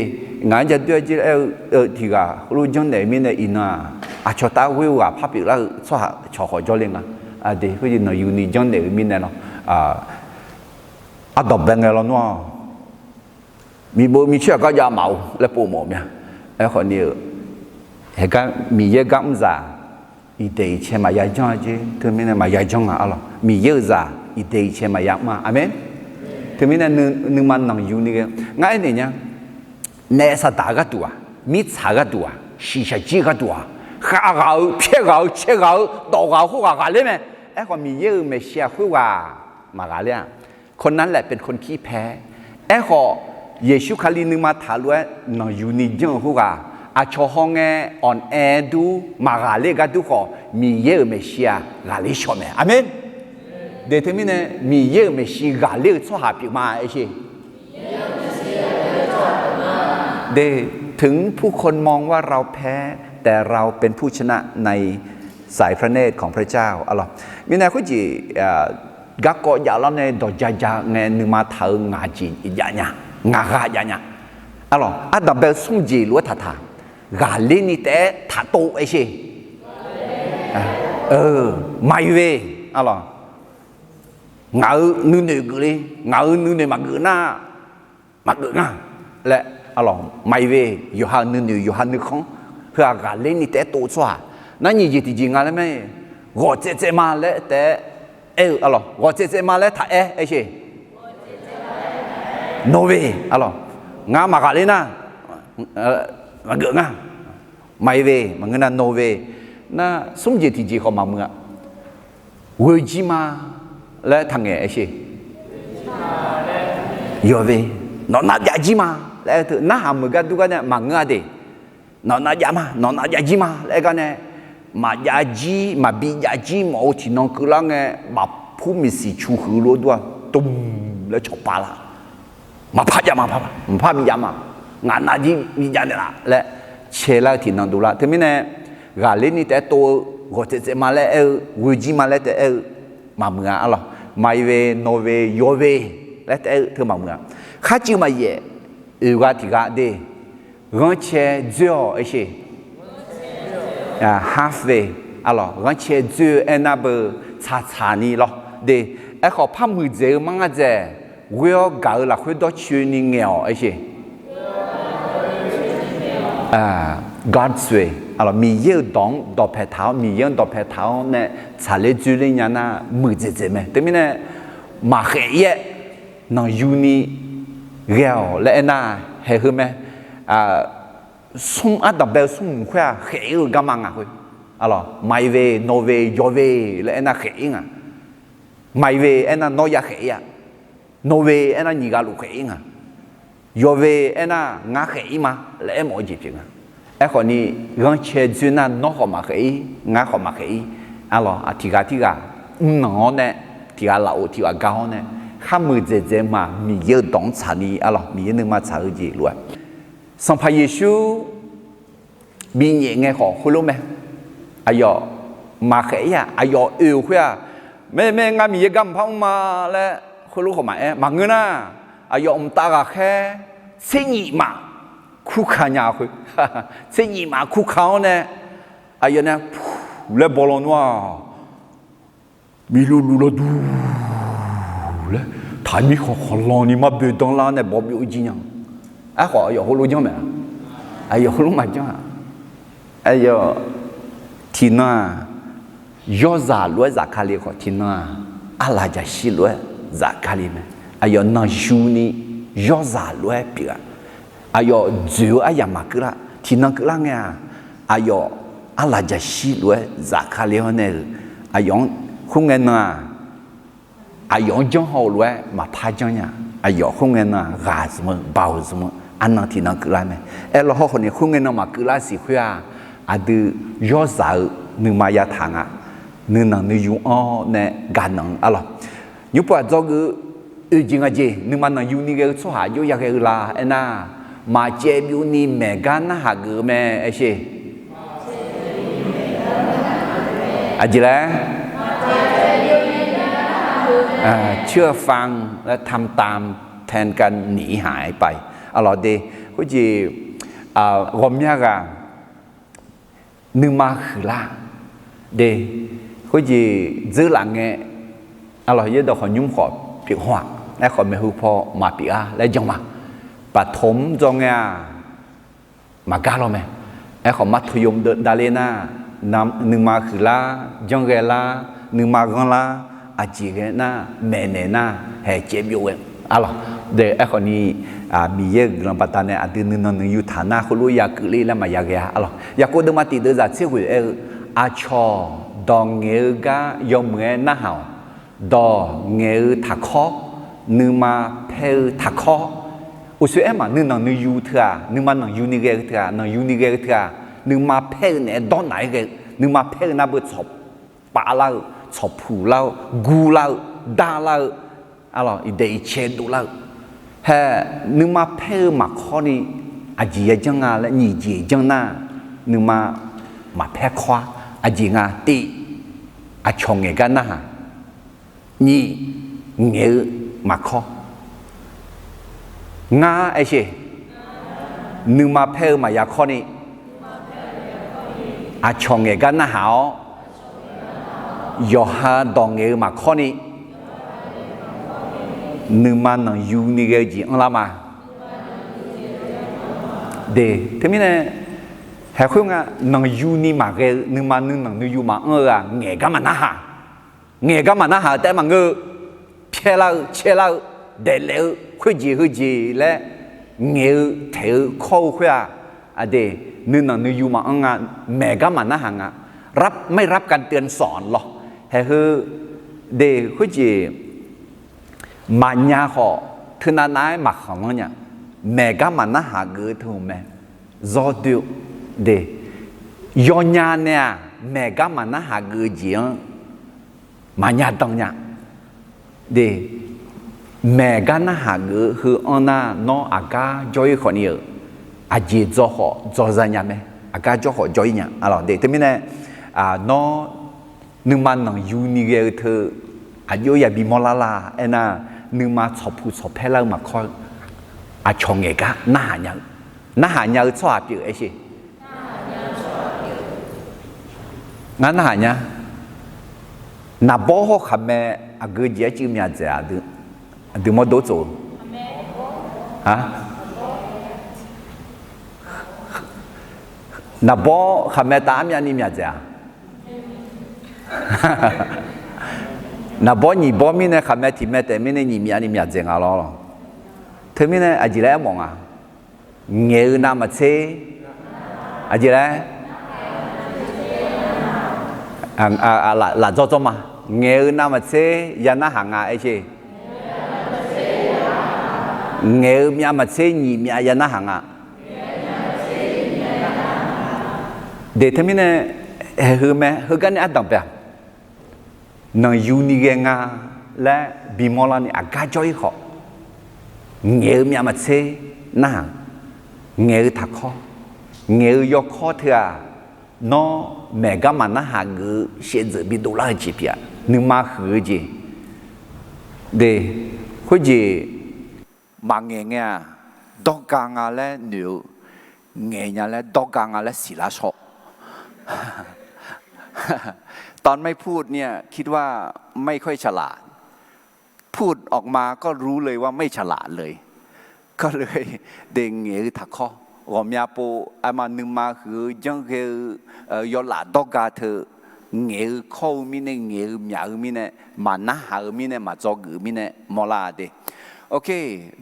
ngaq-anr ja doer-a jeq aer-eu tiq ghaq khoerlof janrnaeq-eu mirnae iqnan-aq, aqcawq taf ghoer-eu ghaq par pyeuflar-eu tsawrhaq cawq khawf jawrle nga. De, khoerjeq nanqyuni janrnaeq-eu mirnae lawr, ardanqbae ngae lawnmr-awq. Miqbov micaer aqgar jav maf-or laer pov mawf-eu mya. Aerkhawf ni-eu, haegar Miqyaer gar mr zaq iqdaeq iqcae maqya janr-a jeq. Teumirnae maqya janr nga arlawq. Miqyaer-euq zaq iqdaeq iqcae maqya mr-a. Aqmeq. Teumirnae nuima nanqyuni ghae ngar aernaeq nya. Naef saqdaq gharduq-aq, mirtsaq gharduq-aq, shiqshaq jir gharduq-aq, khavghaq-eu, pyaerghaq-eu, caerghaq-eu, dawfghaq-eu khoerghaq ghaqler mae. Aerkhawf Miqyaer-euq maeqshi-aq khoerghaq maqghaqler-a. คนนั้นแหละเป็นคนขี้แพ้. Aerkhawf, Yeqsur Kali nuima taq lof-aer nanqyuni janr-eu khoerghaq, aqcawq hawngae อ่อนแอ dur maqghaqler gar dur khawf, Miqyaer-euq maeqshi-aq ghaqler shawq mae. Aqmeq. De teumirnae Miqyaer-euq maeqshi ghaqler-eu tsawrhaq pyeuf ma aer sher. De, ถึงผู้คนมองว่าเราแพ้ แต่เราเป็นผู้ชนะในสายพระเนตรของพระเจ้า arlawq. Mirnae khoerjeq garkawv javlar nae dawqja ja ngae nuima taq-eu ngaq jeq jav nya, ngaq ghaq jav nya. Arlawq, ardanqbae-eu smr jeq lof-aer taqtaq, ghaqler ni taef-aer taqtov aer sher. Maqir ve, arlawq, ngaq-euq nuinoeq geufle, ngaq-euq nuinoeq maqgeuf nar, maqgeuf nga laer, arlawq, maqir ve, yawqha-euq nuinoeq yawqha nuikhanr, heu-aq ghaqler ni taef-aer tov-eu tsawrhaq. Nar nyiq jeq tiqjeq nga laer mae, ghawq tsaev tsaev ma laer taef-aer aer-eu, arlawq, ghawq tsaev tsaev ma laer taq aer aer sher. Nawr ve, arlawq, ngar maqghaqler nar, maqgeuf nga. Maqir ve, maqngeur nar nawr ve, nar smr jeq tiqjeq khawf maqmuiq-a. Ghoe jir ma laer taqngaeq aer sher. Yawq ve, nawqnav jav jir ma laer aer teu narhaq meuq gar dur gar nae maqngeur-a de. Nawqnav jav ma, nawqnav jav jir ma laer aer gar nae, maqjav jir, maqbi jav jir mawf-eu tiqnan keuvlar ngae, bafpur miqsiq cu huiq lof dur-a, dmq laer cawqpav lar. Maqpar jav ma, maqpar bi jav ma, ngaq nav jir bi jav naeqlaf laer caelar-eu tiqnan dovlar. Teumirnae, ghaqler ni taef-aer tov-eu, ghawq tsaev tsaev ma laer aer-eu, ghoe jir ma laer taef-aer aer-eu, maqmuiq-a arlawq. Maqir ve, nawr ve, yawr ve laer taef-aer aer-eu teu maqmuiq-a. Kharcuiv maqyaef, oeq ghaq tiq ghaq de, ghanrcae dzoer-awq aer sher. Half way, arlawq, ghanrcae dzoer-eu aernar beu tsaqtsaq ni lawr de. Aerkhawf par muiqdzaeq-eu mar ngar dzaeq, ghoer-awr gaq-eu lafkhoer dawrcoeni ngaeq-awq aer sher. God's way, arlawq, Miqyaer-euq dawq-anr dawqpae taq-awr, Miqyaer-anr dawqpae taq-awr nae tsaqler dzoerler nya nar muiqdzaeq dzaeq mae. Teumirnae maqkhaeq-ir-aer nanqyuni ghae-awq laer aernar, haeq heu mae. Smr ardanqbae-eu smrmuiq khoer-aq khaeq-ir-eu garma nga khoer. Arlawq, maqir ve, nawr ve, yawr ve laer aernar khaeq-ir nga. Maqir ve aernar nawr ya khaeq-ir-a. Nawr ve aernar nyiq ghaq luf khaeq-ir nga. Yawr ve aernar ngar khaeq-ir ma laer aermawf-eu jeq pyeuf nga. Aerkhawf ni, ghanrcae dzoer nar nawr khawf maqkhaeq-ir, ngar khawf maqkhaeq-ir. Arlawq, tiq ghaq tirghaq mrnanq-awr nae, tiq ghaq lafov tiq ghaq gar-awr nae, kharmuiq dzaeqdzaeq ma Miqyaer-euq dawq-anr tsaqni, arlawq, Miqyaer nuima tsaq-eu jeq lof-aer, Sanqpaq Yeqsur binyaef ngae khawf khoerlof mae. Aqyawf maqkhaeq-ir-aq, aqyawf oe-euq khoer-aq, mae mae ngar Miqyaer gar mqpar mr ma laer khoerlof khawf maqaer. Maqngeur nar, aqyawf mqtav ghaqkhaer tser nyif maf kurka nya khoer, tser nyif maf kurka-awr nae, aqyawf nae puq laer baw lawnmr-aq, miqluf luf lawduq laer taqmir khawqkhawq lanni mar boedanr lar nae baw byov jir nya. Aerkhawf aqyawf heulof janr mae-a? Aqyawf heulof maqjanr-aq. Aqyawf tiqnan-aq, yawrzaq lof-aer zafkale khawf, tiqnan-aq, arlaq jaqshir lof-aer zafkale mae. Aqyawf nanqyuni yawrzaq lof-aer pyeuf-a. Aqyawf dzoeq-eu aryamq maqkeuvlar. Tiqnan keuvlar ngae-aq, aqyawf arlaq jaqshir lof-aer zafkale-awr nae-euq, aqyawf-anr khoerngae nan-aq, aqyawf-anr janr haw-eu lof-aer maqpar janr nya. Aqyawf khoerngae nan-aq, ghaq zmq-eu, baoq zmq-eu, arnan tiqnan keuvlar mae. Aerlawr hawrkhawf ni khoerngae nan maqkeuvlar siq khoer-aq, aqdui yawrzaq-eu nuima yataq nga. Nuinanq nuiyu anr-awr nae gaqnanq-eu arlawq. Nymrpov aqdzawgeuf-eu oeq jeq ngaq jeq, nuima nanqyuni ghae-eu tsawrhaq aqjox yaghae-eu la aernar, maqcaev byovni maeq gar narhaq geuf-eu mae. Aersheq, aqjeq laer, เชื่อฟัง และทำตามแทนการหนีหายไป arlawq de. Khoerjeq, ghawqmya ghaq nuima huiqlar de. Khoerjeq dzeurlaf ngae, arlawq, yaerdawq khawf nymr khawf pyeuf haw-aq. Aerkhawf maeqhu paw maqpyeuf-a laer jan ma. ประถม dzawr ngae-aq, maqgar lawr mae. Aerkhawf มัธยม davler nar, nuima huiqlar, janrghae lar, nuima ghanrlar, aqjeq ghae nar, maeqnaeq nar, haeq caev byov ghae arlawq. De, aerkhawf ni, Miqyaer-euq guiqlanq baqdanae aqdui nuinanq nuiyu taq nar, heulof ya keuvler laer maqya ghae-a arlawq. Yaqkov deuvma tiq deuv zaq tser ghoeq aer-eu, aqcawq dawq ngaeq-eu gar yawmuiq-aer narhaq-awq. Dawq ngaeq-eu taqkawr, nuima paer-eu taqkawr. Uqshoe aerma, nuinanq nuiyu teu-aq, nuima nanqyuni ghae-eu teu-aq, nanqyuni ghae-eu teu-aq, nuima paer-eu naeq-aer dawrnaq-aer ghae-eu, nuima paer-eu nar beu tsawq pavlar-eu, tsawqpuq lar-eu, gur lar-eu, dar lar-eu, arlawq, iqdaeq iqcae dovlar-eu. Hae, nuima paer-eu maqkawr ni aqjeq ya janr nga laer nyiq jeq janr nar, nuima maqpaer kawr-ar. Aqjeq nga tiv, aqcawq ngaeq gar narhaq. Nyiq, ngaeq-eu maqkawr. Ngar aersheq, nuima paer-eu maqya kawr ni, aqcawq ngaeq gar narhaq-awr, yawqha dawq ngaeq-eu maqkawr ni, nuima nanqyuni ghae-eu jeq anrlar ma. De, teumirnae, haeq khoer nga, nanqyuni maqghae-eu nuima nuinanq nuiyu maqanr-eu-aq, ngaeq gar maqnarhaq. Ngaeq gar maqnarhaq-eu taef-aer maqngeur-eu, pyaerlar-eu, caerlar-eu, daeflaef-eu, khoerjeq heujeq laer ngaeq-eu taeq-eu kawr-eu khoer-aq, aqde, nuinanq nuiyu maqanr nga, maeq gar maqnarhaq nga. ไม่รับการเตือนสอน lawr. Haeq heu, de, khoerjeq maqnya khawf, teunav nav-aer maqkhanq lanr nya. Maeq gar maqnarhaq geuf-eu teu-euq mae. Zawr doe-eu, de, yawnya nae-aq, maeq gar maqnarhaq geuf-eu jeq-anr maqnya dan nya. De, maeq gar narhaq geuf-eu heu anr nar, nawr aqgar jawr-ir khawf ni-euq, aqjeq dzaw khawf dzaw za nya mae. Aqgar jawr khawf jawr-ir nya. Arlawq, de, teumirnae, nawr nuima nanqyuni ghae-eu teu aqjox yabi mawrlar la aernar, nuima tsawqpuq tsawqpaer lar-eu maqkawr-eu, aqcawq ngaeq gar narhaq nya-eu, narhaq nya-eu tsawrhaq pyeuf aersheq. Ngar narhaq nya. Naqbawr hawr khaqmae aqgeu jeq-aer cuiv myaq dzaeq-a, aqdui mawrdo tsof-eu. Naqbawr khaqmae tav armyav ni myaq dzaeq-a. Naqbawr nyiq bawr mirnae khaqmae tiq mae taef mirnae nyiq myav ni myaq dzaeq nga lawr. Teumirnae aqjeq laer aermawf nga. Ngaeq-eu navmaqtser, aqjeq laer, laf dzaw dzaw ma. Ngaeq-eu navmaqtser ya narhaq nga aersheq. Ngaeq-eu myav maqtser nyiq myav ya narhaq nga. De teumirnae, haeq heu mae, heugar nae ardanq bae-aq, nanqyuni ghae nga laer bimawr larni aqgar jawr-ir khawf, ngaeq-eu myav maqtser narhaq, ngaeq-eu taqkawr, ngaeq-eu yawkawr teu-aq, nawr maeq gar maqnarhaq geuf-eu shaevdzeuf bidov lar-eu jeq pyeuf-a, nuima huiq-eu jeq. De, khoerjeq maqngaeq ngae-aq, dawrga nga laer noeq-eu, ngaeq nya laer dawrga nga laer siqlar shawr. ตอนไม่พูดเนี่ย คิดว่าไม่ค่อยฉลาด พูดออกมาก็รู้เลยว่าไม่ฉลาดเลย Kawrluf, de, ngaeq-eu taqkawr ghawqmya pov, aqma nuima huiq-eu janr ghae-eu, yawlaf dawrga teu, ngaeq-eu kawr-eu mirnae, ngaeq-eu myaq-eu mirnae, maqnarhaq-eu mirnae, maqdzawgeuf-eu mirnae mawrlar de. Ok,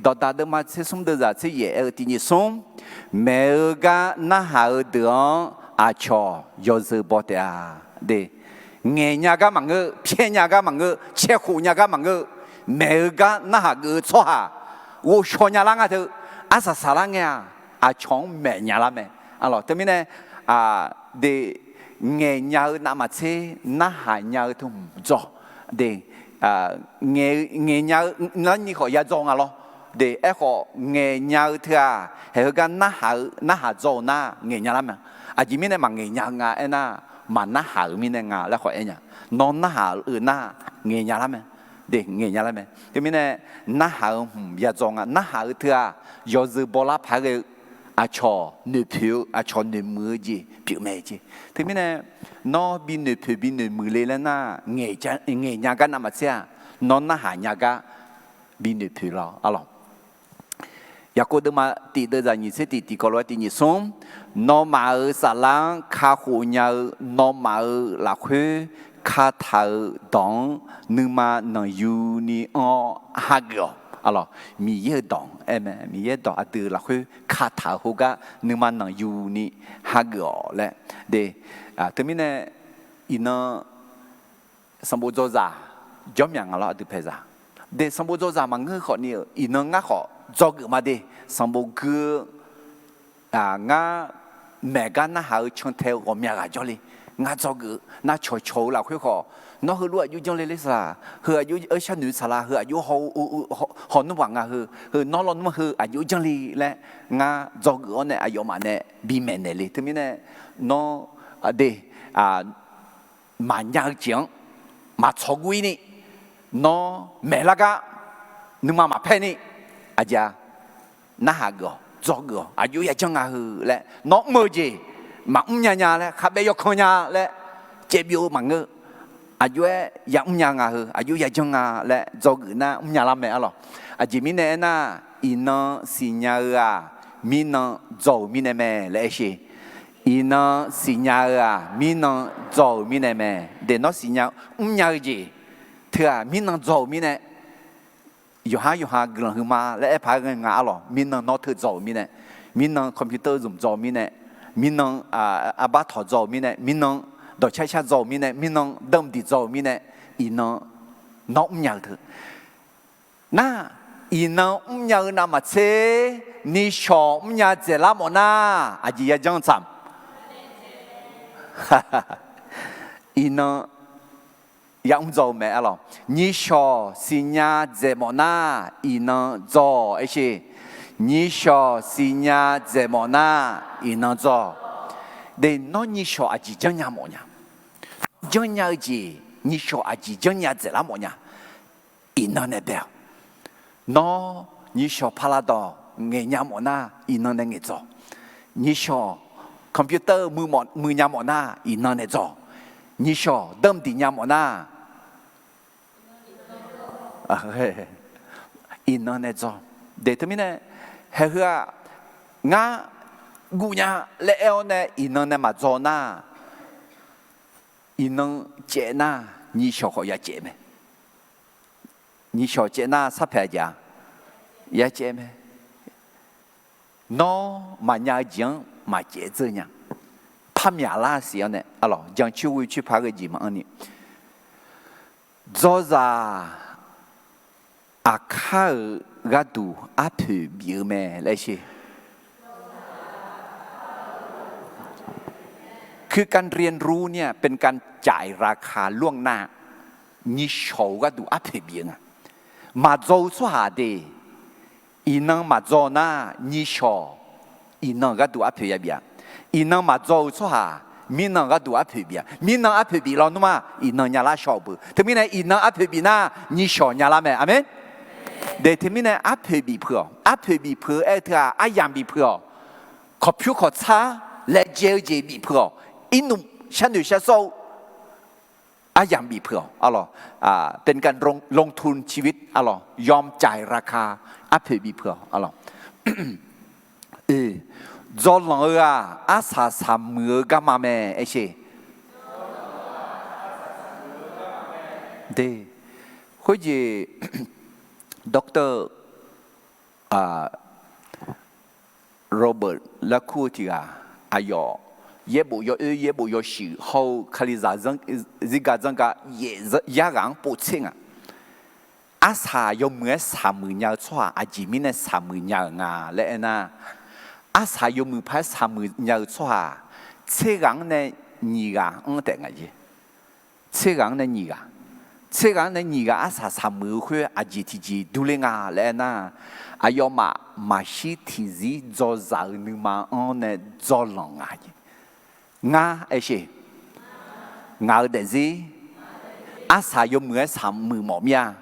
Dawqdaq deuvma tser smr deuvzaq tser yaef aer-eu tiq nyiq smr, maeq-eu gar narhaq-eu deuq-anr aqcawq yawzeu baw taef-a de. Ngaeqnya gar maqngeur, pyaernya gar maqngeur, caekhof nya gar maqngeur, maeq-eu gar narhaq geuf-eu tsawrhaq ghovshaw nya lar nga teu, arsaq saqlar ngae-aq, aqcawq-anr maeqnya lar mae. Arlawq, teumirnae, de, ngaeqnya-eu navmaqtser narhaq nya-eu teu hmq dzaw. De, ngaeq, ngaeqnya-eu larni khawf yadzaw nga lawr. De, aerkhawf ngaeqnya-eu teu-aq, haeq heugar narhaq-eu, narhaq dzaw-eu nar ngaeqnya lar mae. Aqjeq mirnae maqngaeq nya-eu nga aernar, maqnarhaq-euq mirnae nga laer khawf aer nya. Nawr narhaq-euq nar ngaeqnya lar mae. De, ngaeqnya lar mae. Teumirnae narhaq-eu hmq yadzaw nga. Narhaq-eu teu-aq, yawzeu bawlar paq-aer ghae-eu, aqcawq noeqpoeq-eu, aqcawq noeqmuiq-eu jeq pyeuf mae jeq. Teumirnae nawr bi noeqpoeq bi noeqmuiq le laer nar, ngaeqnya gar navmaqtser-aq, nawr narhaq nya gar bi noeqpoeq lar-awq. Arlawq, Yaqkov deuvma tiq deuvzaq nyiq tser tiq tiq kawv lof-aer tiq nyiq smr, nawmaf-euq saflar-anr kakhof nya-eu nawmaf-euq lafkhoer kataq-euq dawq-anr nuima nanqyuni anr-awr hageuf-awq. Arlawq, Miqyaer-euq dawq aer mae, Miqyaer dawq aqdui lafkhoer kataq-euq khoergar nuima nanqyuni hageuf-awq laer. De, teumirnae iqnan sanqbof dzawzaq jawr myaq nga lawr aqdui paeqzaq. De, sanqbof dzawzaq maqngeur khawfni-euq iqnan ngar khawf dzawgeuf ma de. Sanqbof gui-eu ngar maeq gar narhaq-eu cantae-eu ghawqmya ghaq jawrle. Ngar dzawgeuf-eu nar cawqcawq-eu lafkhoer khawf, nawr heulof aqjox janrle ler saqlaq, heu aqjox-aer sharnoeq saqlaq, heu aqjox haw nmr baq nga heu, heu nawr lawnmr-anr heu aqjox janrle laer ngar dzawgeuf-awr nae aqyawfmaf nae bimaeq naeq le. Teumirnae nawr, de, maqnya-eu jeq-anr maqtsawq guv-ir ni, nawr maeqlar gar nuima maqpaer ni, aqjeq-a, narhaq geuf-awq, dzawgeuf-awq, aqjox yajanr nga heu laer nawr mr-eu jeq maqmr nya nya laer, khabaev yawkan nya laer caevbyov-eu maqngeur. Aqjox-aer yamr nya nga heu, aqjox yajanr nga laer dzawgeuf nar mrnya lar mae arlawq. Aqjeq mirnae aernar, iqnan siqnya-eu-aq, mirnan dzaw-euq mirnae mae laer aer sher. Iqnan siqnya-eu-aq, mirnan dzaw-euq mirnae mae. De, nawr siqnya mrnya-eu jeq teu-aq, mirnan dzaw-euq mirnae. Yawqhar yawqha guiqlanq huiqma laer aer paq-aer ghae nga arlawq. Mirnan nawr teu dzaw-euq mirnae, mirnan computer zmq dzaw-eu mirnae, mirnan arbar tawq dzaw-euq mirnae, mirnan dawqcar shar dzaw-euq mirnae, mirnan dawrmq diq dzaw-euq mirnae, iqnan nawr mrnya-eu teu. Nar, iqnan mrnya-eu navmaqtser nishawq mrnya dzaeqlar mawf nar, aqjeq yajanr tsaq. Iqnan yamr dzaw-eu mae arlawq. Nishawq siqnya dzaeq mawf nar, iqnan dzaw-awq aer sher. Nishawq siqnya dzaeq mawf nar, iqnan dzaw. De, nawr nishawq aqjeq janrnya mawfnya? Janrnya-eu jeq, nishawq aqjeq janrnya dzaeqlar mawfnya? Iqnan nae bae-awq. Nawr nishawq paladawq ngaeqnya mawf nar, iqnan nae ngaeqdzaw. Nishawq computer muiq-eu muiqnya mawf nar, iqnan nae dzaw. Nishawq dawrmq diqnya mawf nar, iqnan nae dzaw. De, teumirnae, haeq heu-aq, ngar guvnya laer aer-awr nae iqnan nae maqdzaw nar, iqnan caev nar, nishawq khawf ya caev mae. Nishawq caev nar sarpaeq aqjeq-a? Ya caev mae. Nawr maqnya-eu jeq-anr maqcaev dzeur nya. Par myaqlar siq-awr nae arlawq, jancoer ghoe coer par ghae jeq maqanr ni. Dzawzaq aqkar-euq gharduq arpoeq bif-eu mae laer sher. คือการเรียนรู้เนี่ยเป็นการจ่ายราคาล่วงหน้า nishawq-eu gharduq arpoeq bif-eu nga. Maqdzaw-eu tsawrhaq de, iqnan maqdzaw nar, nishawq iqnan-euq gharduq arpoeq yabif-a. Iqnan maqdzaw-eu tsawrhaq, mirnan-euq gharduq arpoeq bif-a. Mirnan arpoeq bif lawnmr-aq, iqnan nyalar shaw-euq beu. Teumirnae iqnan arpoeq bif nar, nishawq nyalar mae. Aqmeq. De, teumirnae arpoeq bif peuq-awq. Arpoeq bif peuq-eu aer-eu teu-aq, aryamq bif peuq-awq. Kawqpyur kawqtsar laejae-eu jeq bif peuq-awq. Irnmq sharnoeq sharsawr-eu aryamq bif peuq-awq arlawq. เป็นการลงทุนชีวิต arlawq, ยอมจ่ายราคา arpoeq bif peuq-awq arlawq. Dzaw lanq-eu-aq, arsaq saqmuiq-eu garma mae, aersheq. De, khoerjeq Doctor Robert laer kur-eu tiq ghaq, aqyawf yaerbof yawoer yaerbof yawshuif hawr-eu Kalizaq zirga dzanrga yaef yar ghaq-anr povtser nga. Arsaq yawmuiq-aer saqmuiq nya-eu tsawrhaq aqjeq mirnae saqmuiq nya-euq nga laer aernar, arsaq yawmuiq paq-aer saqmuiq nya-eu tsawrhaq tser ghaq-anr nae nyiq ghaq-anr taef nga jeq. Tser ghaq-anr nae nyiq ghaq, tser ghaq-anr nae nyiq ghaq arsaq saqmuiq-eu khoer aqjeq tiqjeq durler nga laer aernar, aqyawfmaf maqshir tiqzir dzawzaq-eu nuima-anr nae dzawlanq nga jeq. Ngar aersheq, ngaq-eu daefzir arsaq yawmuiq-aer saqmuiq mawf mir-a.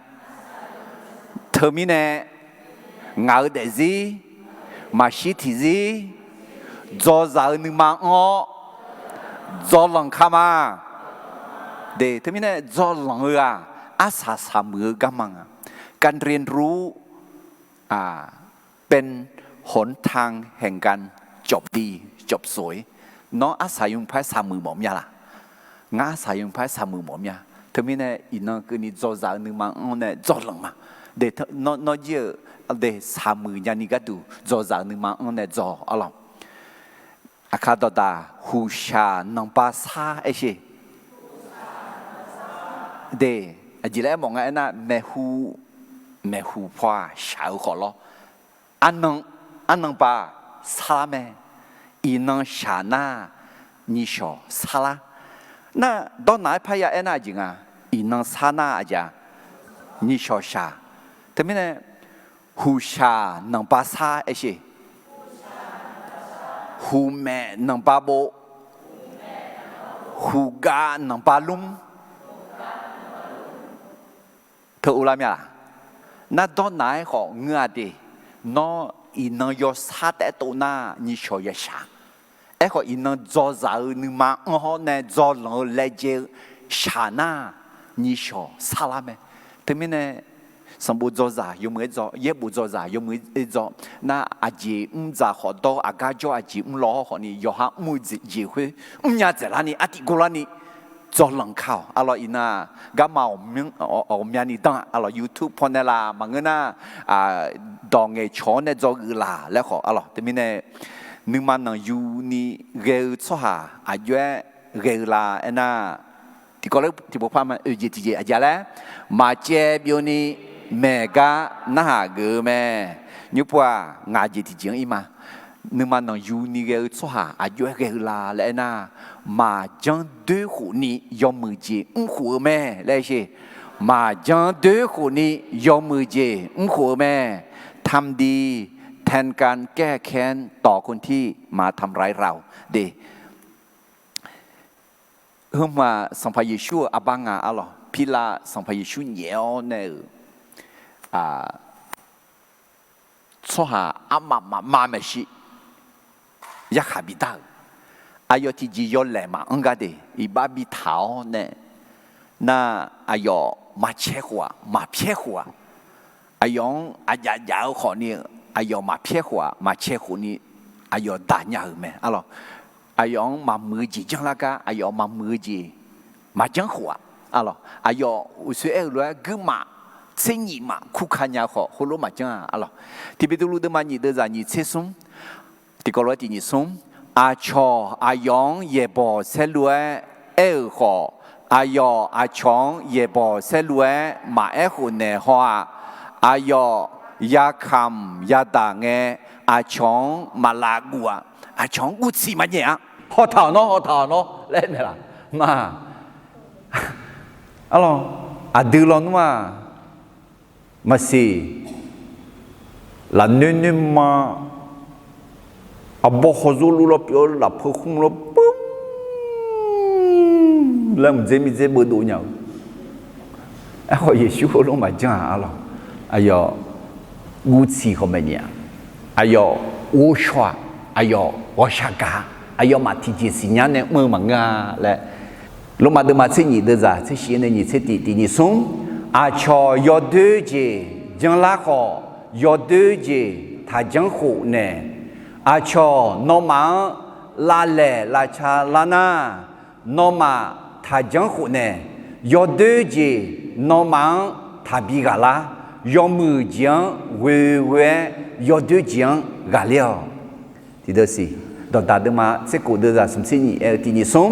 Teumirnae ngaq-eu daefzir maqshir tiqzir dzawzaq-eu nuima-anr-awr dzawlanq ka ma. De, teumirnae dzawlanq-eu-aq, arsaq saqmuiq-eu garma nga. การเรียนรู้ เป็นหนทางแห่งการจบดีจบสวย Nawr arsaq yawmuiq paq-aer saqmuiq mawf mir-a laq? Ngar arsaq yawmuiq paq-aer saqmuiq mawf mir-a. Teumirnae iqnan keuvni dzawzaq-eu nuima-anr nae dzawlanq ma. De, nawr jir-eu de saqmuiq nyani gharduq dzawzaq-eu nuima-anr nae dzaw arlawq. Aqkar dawqdaq huqshaq nanqba sar aersheq. De, aqjeq laer aermawf nga aernar, maeqhu, maeqhu paw-aq shaq-eu khawf lawr. Arnan, arnan ba sarlar mae. Iqnan shaq nar, nyiqshawq sarlar. Nar, dawrnaq-aer parya aernar aqjeq nga, iqnan sar nar aqjeq-a, nyiqshawq shaq. Teumirnae, huqshaq nanqba sar aersheq. Huqmaef nanqba bov. Huqgav nanqba lmr. Teu uvlar mir-a laq? Nar dawrnaq-aer khawf ngeur-a de. Nawr iqnan yawsar taef-aer tov nar nyiqshawq yashaq. Aerkhawf iqnan dzawzaq-eu nuima anr hawr nae dzawlanq-eu laejae-eu shaq nar, nyiqshawq sarlar mae. Teumirnae sanqbof dzawzaq yawmuiq-aer dzaw, yaerbof dzawzaq yawmuiq-aer dzaw. Nar aqjeq mr dzaq khawf dawr, aqgar jawr aqjeq mr law hawr khawfni yawqha mr-eu jeq khoer mrnya dzaeqlarni artiv gorlarni dzawlanq ka-awq. Arlawq iqnan-aq garma ghawqmyani danr-a. Arlawq YouTube pawnae laq maqngeur nar, dawq ngaeqcawq-awr nae dzawgeuf laq laer khawf arlawq. Teumirnae nuima nanqyuni ghae-eu tsawrhaq aqjox-aer ghae-eu la aernar, tiqkawv laer tiqpov par ma oeq jeq tiqjeq aqjeq laer, maqcaev byovni maeq gar narhaq geuf-eu mae. Nymrpov-aq ngaq jeq tiqjeq-anr ir ma. Nuima nanqyuni ghae-eu tsawrhaq aqjox-aer ghae-eu la laer aernar, maqjanr doer khofni yawmuiq jeq mrkhof-eu mae laer sher. Maqjanr doer khofni yawmuiq jeq mrkhof-eu mae. ทำดีแทนการแก้แค้นต่อคนที่มาทำร้ายเรา De, heumaf Sanqpaq Yeqsur-euq arbar nga arlawq. Pirlav Sanqpaq Yeqsur nyaef-awr nae-euq tsawrhaq armaf mafma maeqshi yarkhaq bidar-euq, aqyawf tiqjeq yawlaeq maqanr gar de iqbax bitaq-awr nae, nar aqyawf maqcae khof-aq maqpyaer khof-aq, aqyawf-anr aqjaf jaf-eu khawfni aqyawf maqpyaer khof-aq maqcae khofni aqyawf daq nya-euq mae arlawq. Aqyawf-anr maqmuiq-eu jeq janrlar gar aqyawf maqmuiq-eu jeq maqjanr khof-aq arlawq. Aqyawf uqshoe aer-euq lof-aer guirmaf tser nyif maf kurka nya-eu khawf heulof maqjanr-a arlawq. Tiqbeqtuvluv deuvma nyiq deuvzaq nyiq tser smr, tiqkawv lof-aer tiq nyiq smr, aqcawq aqyawf-anr yaeqbawq saerlu-aer aer-euq khawf, aqyawf aqcawq-anr yaeqbawq saerlu-aer maqaer khofnaeq haw-aq, aqyawf yakamq yadaq ngae, aqcawq-anr maqlav guv-aq, aqcawq-anr guvtsiq maqnyaef-a. Hawtaq-awq nawr, hawtaq-awq nawr laer aernaeq laf ma. Arlawq, aqdui lawnmr-aq, maqsiq, lafnoer noerma, arbawr hawzor luf lawr pyeuf-awr lafpeu khmr lawr pumr laer mqdzer mirdzer beuvdov nya-eu. Aerkhawf Yeqsur heulof maqjanr-aq arlawq, aqyawf guvtsiq khawf maeqnyaef-a, aqyawf ghovshaw-aq, aqyawf ghawqshaq gaq-a, aqyawfmaf tiqjeq siqnya nae mr-eu maqngeur-a laer. Lormav deuvma tser nyif deuvzaq tser shif nae nyiq tser tiq tiq nyiq smr, aqcawq yawdoer jeq janrlar khawf, yawdoer jeq taqjanr khof naeq. Aqcawq nawmaf-anr lavlaeq lavca lar nar, nawmaf taqjanr khof naeq. Yawdoer jeq nawmaf-anr taqbi ghaq lar. Yawmuiq jeq-anr ghoeghoe-aer yawdoer jeq-anr ghaqler-awq. Tiqdeuq siq, Dawqdaq deuvma tser kof deuvzaq smq tser nyiq aer-eu tiq nyiq smr,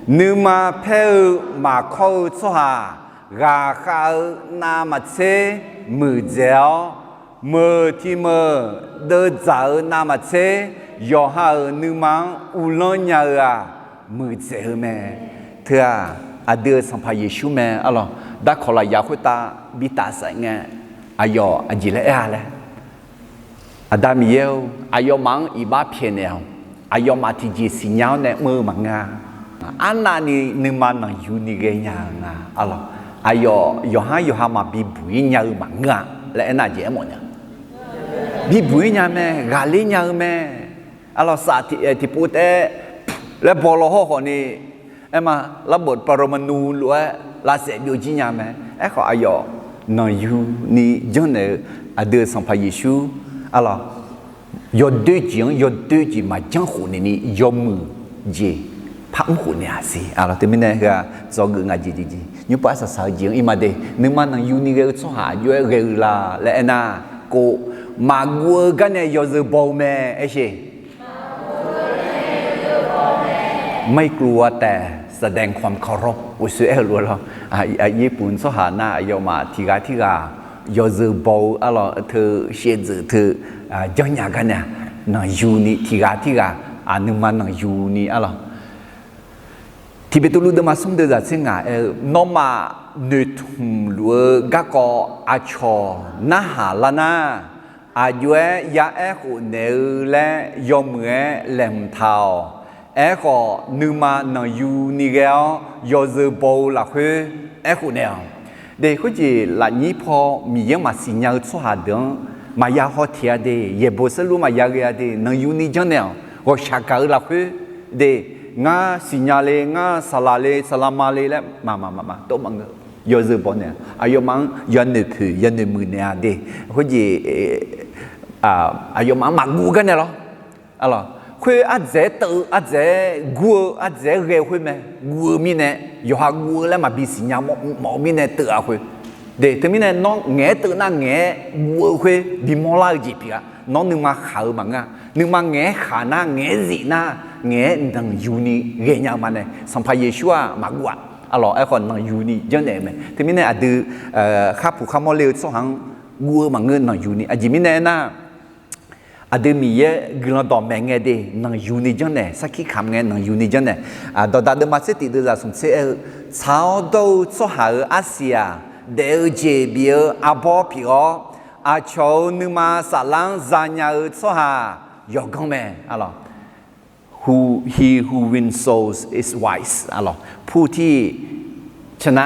nuima paer-eu maqkawr-eu tsawrhaq ghaqkhav-eu navmaqtser muiqdzaeq-awr, meuq tiqmeuq deuvdzaq-eu navmaqtser yawqha-euq nuima-anr uvlanr nya-eu-aq, muiqdzaeq-eu mae. Teu-aq, aqdui-euq Sanqpaq Yeqsur mae arlawq. Darkawq lafyaq khoertav bi tafsaef ngae, aqyawf aqjeq laer aer-a laer, Aqda Miqyaer-or, aqyawfmaf-anr iqbax pyaeqnaeq-awq. Aqyawfmaf tiqjeq siqnya-awr nae mr-eu maqngeur-a. Arnavni nuima nanqyuni ghaenya-eu nga arlawq. Aqyawf yawqhar yawqha maqbi buq-ir nya-eu maqngeur-a laer aernar jeq aermawf nya. Bibuq-ir nya mae, ghaqler nya-eu mae. Arlawq, saf tiqpov taef-aer laer baw law hawr khawfni, aerma, larbaf parmanu lof-aer lavsaef byovjir nya mae. Aerkhawf aqyawf nanqyuni janrnaeq-eu aqdui-euq Sanqpaq Yeqsur arlawq, yawdoer jeq-anr yawdoer jeq maqjanr khof naeqni yawmuiq jeq par mr khof naeq-aq siq. Arlawq, teumirnae heughaq dzawgeuf ngaq jeq jeq jeq nymrpov arsaq saq-eu jeq-anr ir ma de. Nuima nanqyuni ghae-eu tsawrhaq aqjox-aer ghae-eu la laer aernar, kov maqguv-eu garnae yawzeu baw-eu mae. Aersheq ไม่กลัวแต่แสดงความเคารพ uqshoe aer-eu lof-aer lawr. Yapuf tsawrhaq nar aqyawfmaf tiqghaq tirghaq yawzeu baw-eu arlawq, teu shaevdzeuf teu janrnya garnae-aq, nanqyuni tiqghaq tirghaq nuima nanqyuni arlawq. Tiq Beqtuvluv deuvma smr deuvzaq tser ngaq aer-eu, nawmaf noeqtmq luf-eu garkawv aqcawq narhaq lar nar, aqjox-aer ya aerkhof naeq-eu laer yawmuiq-aer laeqhmq taq-awq. Aerkhawf, nuima nanqyuni ghae-awr yawzeu baw-eu lafkhoer aerkhof naeq-awq. De, khoerjeq lafnyir paw Miqyaer-anr maqsiq nya-eu tsawrhaq deuq-anr maqya haw teq-a de, yaeqbawq saerlu maqya ghae-a de, nanqyuni janrnaeq-awq. Ghawqshaq gaq-eu lafkhoer de, ngar siqnya le, ngar saqlaq le, saqlaqma le laer maqmaq maqmaq tov maqngeur. Yawzeu baw naeq-a, aqyawfmaf-anr yanoeq poeq yanoeq muiq naeq-a de. Khoerjeq aqyawfmaf-anr maqguv garnae lawr. Arlawq, khoer ardzaeq-aer teuv-eu, ardzaeq-aer gur-eu, ardzaeq-aer ghae-eu khoer mae. Guv-eu mirnae, yawqha guv-eu laer maqbi siqnya mawf-eu mirnae teuv-a khoer. De, teumirnae nawr ngaeq-aer teuv nar ngaeq-aer guv-eu khoer bimawr lar-eu jeq pyeuf-a. Nawr nuima khaq-eu maqngeur-a. Nuima ngaeq-aer khaq nar, ngaeq-aer zif nar, ngaeq-aer nanqyuni ghaenya-eu ma nae Sanqpaq Yeqsur-aq maqguv-aq. Arlawq, aerkhawf nanqyuni janrnaeq-eu mae. Teumirnae aqdui kharpuq kharmawr le-eu tsawrhaq-anr guv-eu maqngeur, nanqyuni. Aqjeq mirnae aernar, aqdui Miqyaer guiqlanq dawqmaeq ngae de, nanqyuni janrnaeq, sarkir kamq ngae nanqyuni janrnaeq. Dawqdaq deuvma tser tiq deuvzaq smq tser aer-eu, tsaq-awr dawr-eu tsawrhaq-euq arsiq-aq, daef-eu jeq bif-eu arbawr pyeuf-awr, aqcawq-euq nuima saflar-anr zanya-eu tsawrhaq yawqganr mae. Arlawq, who, he who wins souls is wise. Arlawq, ผู้ที่ชนะ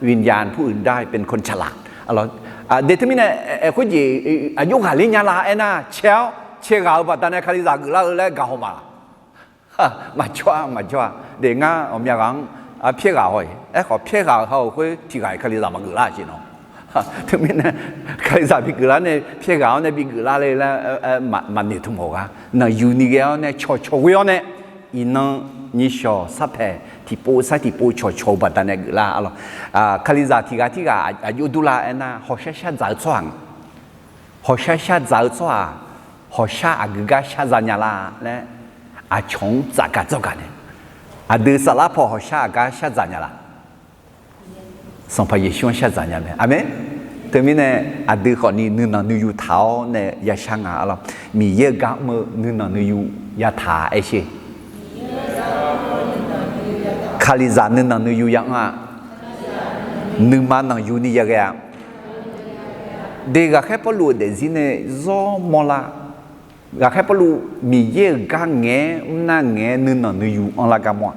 วิญญาณผู้อื่นได้เป็นคนฉลาด. Arlawq, de teumirnae khoerjeq aqjox ghaqler nya la aernar, cae-awr cae ghaq-eu baqdanae Kalizaq geuflar-eu laer gaq haw ma laq? Maqjawr-a, maqjawr-a. De, ngar ghawqmya ghaq-anr pyaer ghaq haw-iq. Aerkhawf pyaer ghaq-euq ha-euq khoer tiq ghaq-iq Kalizaq maqgeuflar jeq nawq. Teumirnae Kalizaq bigeuflar nae pyaer ghaq-awr nae bigeuflar le laer maqnoeq tmq-awq gar. Nanqyuni ghae-awr nae cawqcawq ghoe-awr nae, iqnan nyiq shawq sarpaeq tiqpov sar tiqpov cawqcawq-eu baqdanae geuflar. Arlawq, Kalizaq tiq ghaq tirghaq aqjox durlar aernar, hawshar shar dzaq-eu tsawrhaq nga. Hawshar shar dzaq-eu tsawrhaq, hawshar aqgeu gar shar zanya la laer, aqcawq-anr tsafgaq dzawrgaq nae, aqdui saflar paw hawshar aqgar shar dzaq nya la? Sanqpaq Yeqsur-anr shar dzaq nya mae. Aqmeq. Teumirnae aqdui khawfni nuinanq nuiyu taq-awr nae yashar nga. Arlawq, Miqyaer-euq gar mr-eu nuinanq nuiyu yataq-a aersheq. Kalizaq nuinanq nuiyu ya anr-a. Nuima nanqyuni yaghae-a. De, ghaqkhaer Pawrluv-euq daefzir nae zawr mawrlar. Ghaqkhaer Pawrluv Miqyaer-euq gar ngaeq-aer mrnar ngaeq-aer nuinanq nuiyu anrlar gar mawr-a.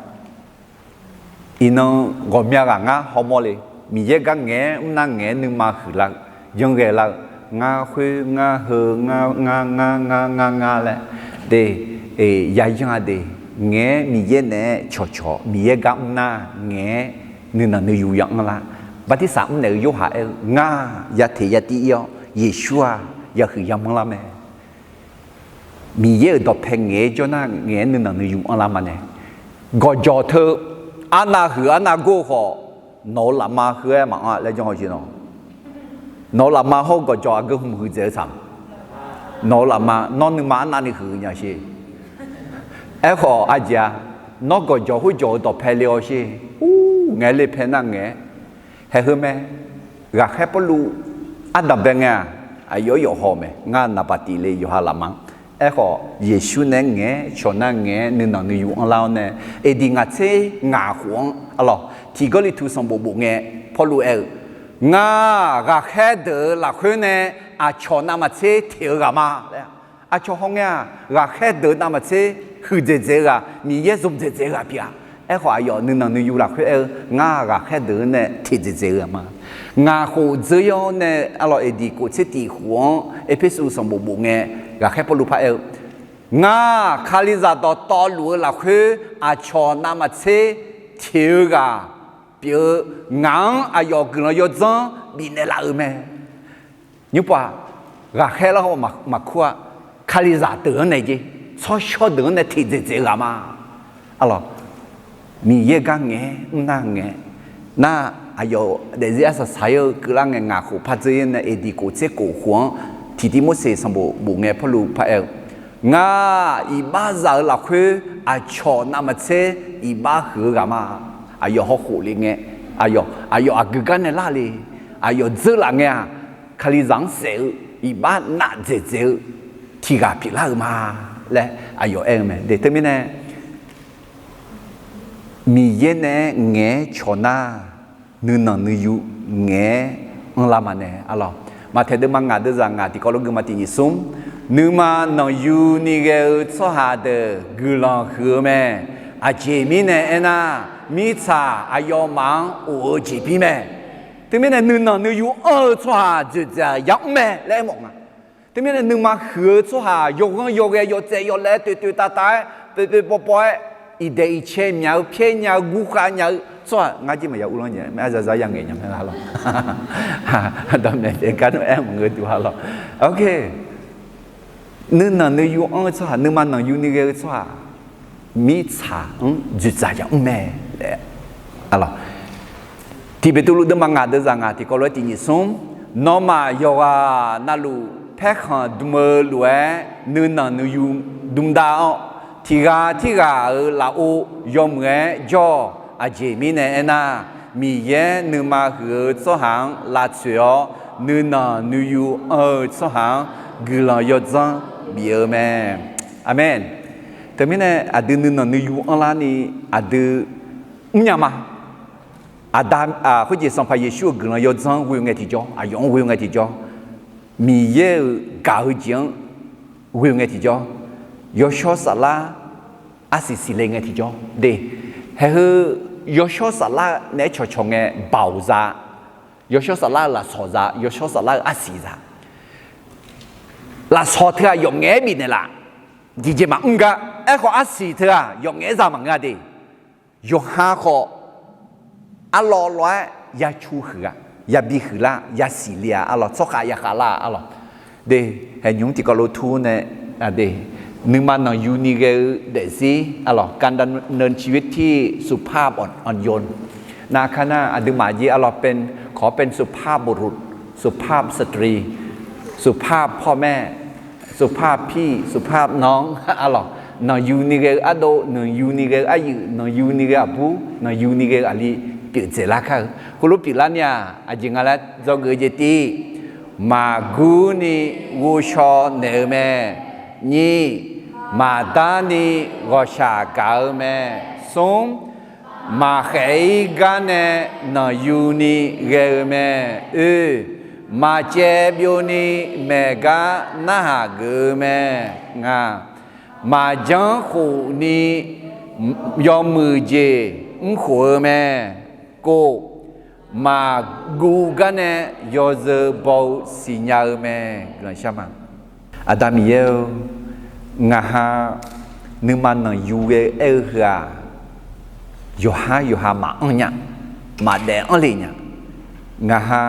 Iqnan ghawqmya ghaq ngar hawmawr le. Miqyaer gar ngaeq-aer mrnar ngaeq-aer nuima huiqlar-eu, yanrghae lar-eu, ngar khoer ngar heu, ngar ngar ngar ngar ngar ngar laer, de, yayanr-a de, ngaeq-aer Miqyaer naeq-aer cawqcawq, Miqyaer gar mrnar ngaeq-aer nuinanq nuiyu ya anrlar. Bartirsaq mrnaeq-eu Yorhaq aer-eu, ngar yateq yatir ir-awr Yeqsur-aq yahuiq yamanr lar mae. Miqyaer-euq dawqpae ngaeq-aer jawr nar, ngaeq-aer nuinanq nuiyu anrlar ma nae, gawqjawq teu arnav huiq arnav gor-eu khawf, nawq-euq lafma heu-aer maqanr laer janr-awq jeq nawq. Nawq-euq lafma hawr-eu gawqjawq aqgeu hmq huiqdzaeq-eu saq. Nawq-euq lafma nawr nuima arnavni huiq nya sher. Aerkhawf aqjeq-a, nawr gawqjawq khoerjawq-eu dawqpae le-awr sher. Ur, ngaeq le pae nar ngaeq-aer. Haeq heu mae. Ghaqkhaer Pawrluv ardanqbae ngae-aq, aqyawf yawf haw-eu mae. Ngar naqbaq tif le yawqha lafma-anr. Aerkhawf Yeqsur naeq-aer ngaeq-aer cawq nar ngaeq-aer nuinanq nuiyu anrlar-awr nae, aqdui ngaq tser ngaq khof-anr arlawq, tiqgawrliqtu sanqbof bof ngae, Pawrluv aer-eu, Ngar-aq, ghaqkhaer deuq-euq lafkhoer nae aqcawq navmaqtser teq-eu ghaq ma laer. Aqcawq hawngae-aq, ghaqkhaer deuq-eu navmaqtser huiqdzaeq dzaeq-eu ghaq, Miqyaer zmqdzaeq dzaeq-eu ghaq pyeuf-a. Aerkhawf aqyawf nuinanq nuiyu lafkhoer aer-eu, Ngar-aq, ghaqkhaer deuq-anr nae teq dzaeq dzaeq-eu ghaq ma. Ngaq khof dzeur-awr nae arlawq, aqdui kof tser tif khof-anr Erpersu sanqbof bof ngae, ghaqkhaer Pawrluv par aer-eu, Ngar-aq, Kalizaq dawqtawvluf-eu lafkhoer aqcawq navmaqtser teq-eu ghaq pyeuf-eu, ngaq-anr aqyawf guiqlanq yawdzanr bifnaeq laf-euq mae. Nymrpov-aq, ghaqkhaer lar-awr maqkur-a. Kalizaq deuq-anr nae jeq, tsawrshawr deuq-anr nae teq dzaeq dzaeq-eu ghaq ma. Arlawq, Miqyaer gar ngaeq-aer mrnar ngaeq-aer nar, aqyawf daefzir arsaq saq-ir-eu keuvlar ngae, ngaq khof par dzeur-ir nae aqdui kof tser kof khof-anr tiqtiv Morseq sanqbof bof ngae Pawrluv par aer-eu, Ngar-aq, iqbaxzaq-euq lafkhoer aqcawq navmaqtser iqbax huiq-eu ghaq ma. Aqyawf hawkhof le ngae, aqyawf aqyawf aqgeu gar nae lar le, aqyawf dzeur laf ngae-aq, Kalizaq-anr saef-eu iqbax naf dzaeq dzaeq-eu tiq ghaq pyeuflar-euq ma laer aqyawf aer-eu mae. Teumirnae Miqyaer nae-aer ngaeq-aer cawq nar, nuinanq nuiyu ngaeq-aer anrlar ma nae arlawq. Maqtaeq deuvma ngaq deuvzaq ngaq tiqkawv lof geuma tiq nyiq smr, nuima nanqyu ni ghae-eu tsawrhaq deuq guiqlanq huiq-eu mae. Aqjeq mirnae aernar, mirtsaq aqyawfmaf-anr of-eu jeqbir mae. Teumirnae nuinanq nuiyu anr-eu tsawrhaq dzoeqdzaq yamr mae laer aermawf nga. Teumirnae nuima huiq-eu tsawrhaq yawghanr yawghae yawtsaev yawlaev toeq toeq tav tav-aer poeq poeq paw paw-aer iqdaeq iqcae myaq-eu pyaer nya-eu guvkhav nya-eu tsawrhaq ngar jir maqya uvlanr nya, aer zaza ya ngaeq nya mae arlawq. Dawqmaeq taef gar nae aer maqngeur duq arlawq. Nuinanq nuiyu anr-eu tsawrhaq, nuima nanqyu ni ghae-eu tsawrhaq, mirtsaq-anr dzoeqdzaq yamr mae laer arlawq. Tiq Beqtuvluv deuvma ngaq deuvzaq ngaq tiqkawv lof-aer tiq nyiq smr, nawmaf yawqghaq navluf paerkhanq dm-eu lof-aer nuinanq nuiyu dm dav-awr, tiq ghaq tirghaq-euq lafov yawmuiq-aer jawr-awq. Aqjeq mirnae aernar, Miqyaer nuima huiq-eu tsawrhaq-anr lavtsoeq-awr, nuinanq nuiyu anr-eu tsawrhaq-anr guiqlanq yawdzanr bif-eu mae. Aqmeq. Teumirnae aqdui nuinanq nuiyu anrlar ni aqdui mrnya ma. Aqda, khoerjeq Sanqpaq Yeqsur-euq guiqlanq yawdzanr ghoe ngae tiqjawr, aqyawf-anr ghoe ngae tiqjawr, Miqyaer-euq gaq-eu jeq-anr ghoe ngae tiqjawr, yawshawr saflar arsiq siqle ngae tiqjawr de. Haeqheu yawshawr saflar naeq-aer cawqcawq ngae baoq za, yawshawr saflar-eu lafsawq za, yawshawr saflar-eu arsiq za. Lafsawq teu-aq yawf ngaef-aer bifnaeq laf, tiqjeq maqmr gar. Aerkhawf arsiq teu-aq yawf ngaef-aer za maqngeur-a de. Yawqha khawf arlawv lawv-aer ya cu huiq-a, yabi huiqlar, yasiq le-a arlawq, tsawrkhav yakhav lar-a arlawq. De, haeqnymr tiqkawv lof tur nae, de, nuima nanqyu ni ghae-eu daefzir arlawq, การดำเนินชีวิตที่สุภาพอ่อนโยน nar kar nar aqduimaf jir arlawq เป็น ขอเป็นสุภาพบุรุษ สุภาพสตรี สุภาพพ่อแม่ สุภาพพี่ สุภาพน้อง arlawq, nanqyu ni ghae-eu ardov, nanqyu ni ghae-eu aryuif, nanqyu ni ghae-eu aqbur, nanqyu ni ghae-eu aqli pyeuf dzaeqlar kar-eu. Khoerlof pyeuflar ni-aq, aqjeq nga laer dzawgeuf-eu jeq tiv, maqgur ni ghovshaw naeq-eu mae. Nyiq, maqdar ni ghawqshaq gaq-eu mae. Smr, maqkhaeq-ir gar nae nanqyu ni ghae-eu mae. Oe, maqcaev byov ni maeq gar narhaq geuf-eu mae. Ngaq, maqjanr khof ni yawmuiq jeq mrkhof-eu mae. Kov, maqguv gar nae yawzeu baw-eu siqnya-eu mae. Guiqlanq shar ma. Aqda Miqyaer-eu, ngaqha nuima nanqyu ghae aer-eu heu-aq, yawqhar yawqha maqanr nya, maqdaef anr le nya. Ngaqha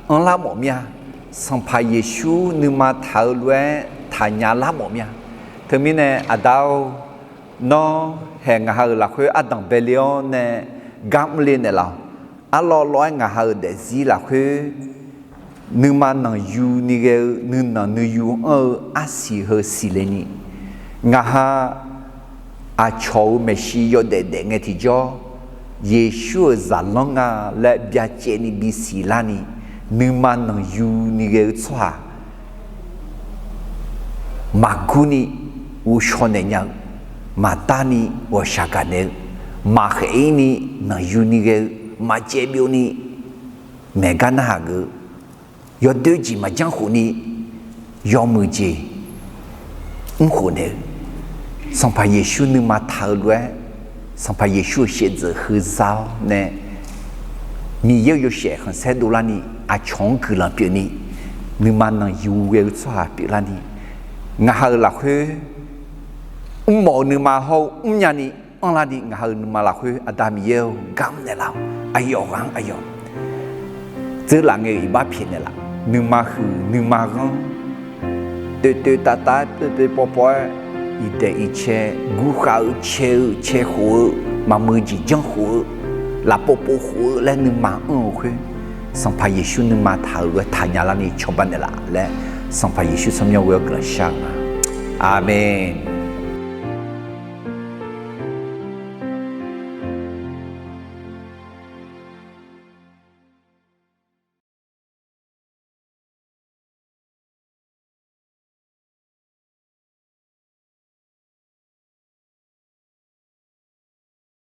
anrlar mawf mir-a. Sanqpaq Yeqsur nuima taq-eu lof-aer taqnya lar mawf mir-a. Teumirnae Aqda-or, Nawr haeq ngaq ha-euq lafkhoer ardanq baele-awr nae gar mrle naeqlaf-awq. Arlawv lawv-aer ngaq ha-euq daefzir lafkhoer nuima nanqyu ni ghae-eu nuinanq nuiyu anr-eu arsiq heu siqle ni, ngaq ha aqcawq-euq maeqshi yawdaef daef ngae tiqjawr, Yeqsur-euq zaqlanr nga laer byacaevni bisiq larni, nuima nanqyu ni ghae-eu tsawrhaq maqgur ni ghovshaw naeq nya-eu, maqdar ni ghawqshaq gaqnaeq-eu, maqkhaeq-ir ni nanqyu ni ghae-eu, maqcaev byov ni maeq gar narhaq geuf-eu, yawdoer jeq maqjanr khof ni yawmuiq jeq mrkhof naeq-eu, Sanqpaq Yeqsur nuima taq-eu lof-aer, Sanqpaq Yeqsur-euq shaevdzeuf heu za-awr nae, Miqyaer-euq yawshaef khanqsaer dovlarni, aqcawq-anr guiqlanq pyeufni, nuima nanqyu ghae-eu tsawrhaq pyeuflarni, ngaq ha-euq lafkhoer mrmawf-eu nuima hawr-eu mrnya ni anrlar ni, ngaq ha-euq nuima lafkhoer Aqda Miqyaer-or, gar mrnaeq laf-awq. Aqyawf ghaq-anr aqyawf dzeurlaf ngae-euq iqbax pyaeqnaeq laf. Nuima huiq nuima ghanr, toeqtoeq tavtav-aer poepoe pawpaw-aer, iqdaeq iqcae gurkhav-eu cae-eu cae khof-eu, maqmuiq jeq janr khof-eu, lafpov pov khof-eu laer nuima anr-eu khoer, Sanqpaq Yeqsur nuima taq-euq lof-aer taqnya larni cawba naeqlaf laer, Sanqpaq Yeqsur tsawrmyanr ghoe-awr guiqlanq shar-eu ma. Aqmeq.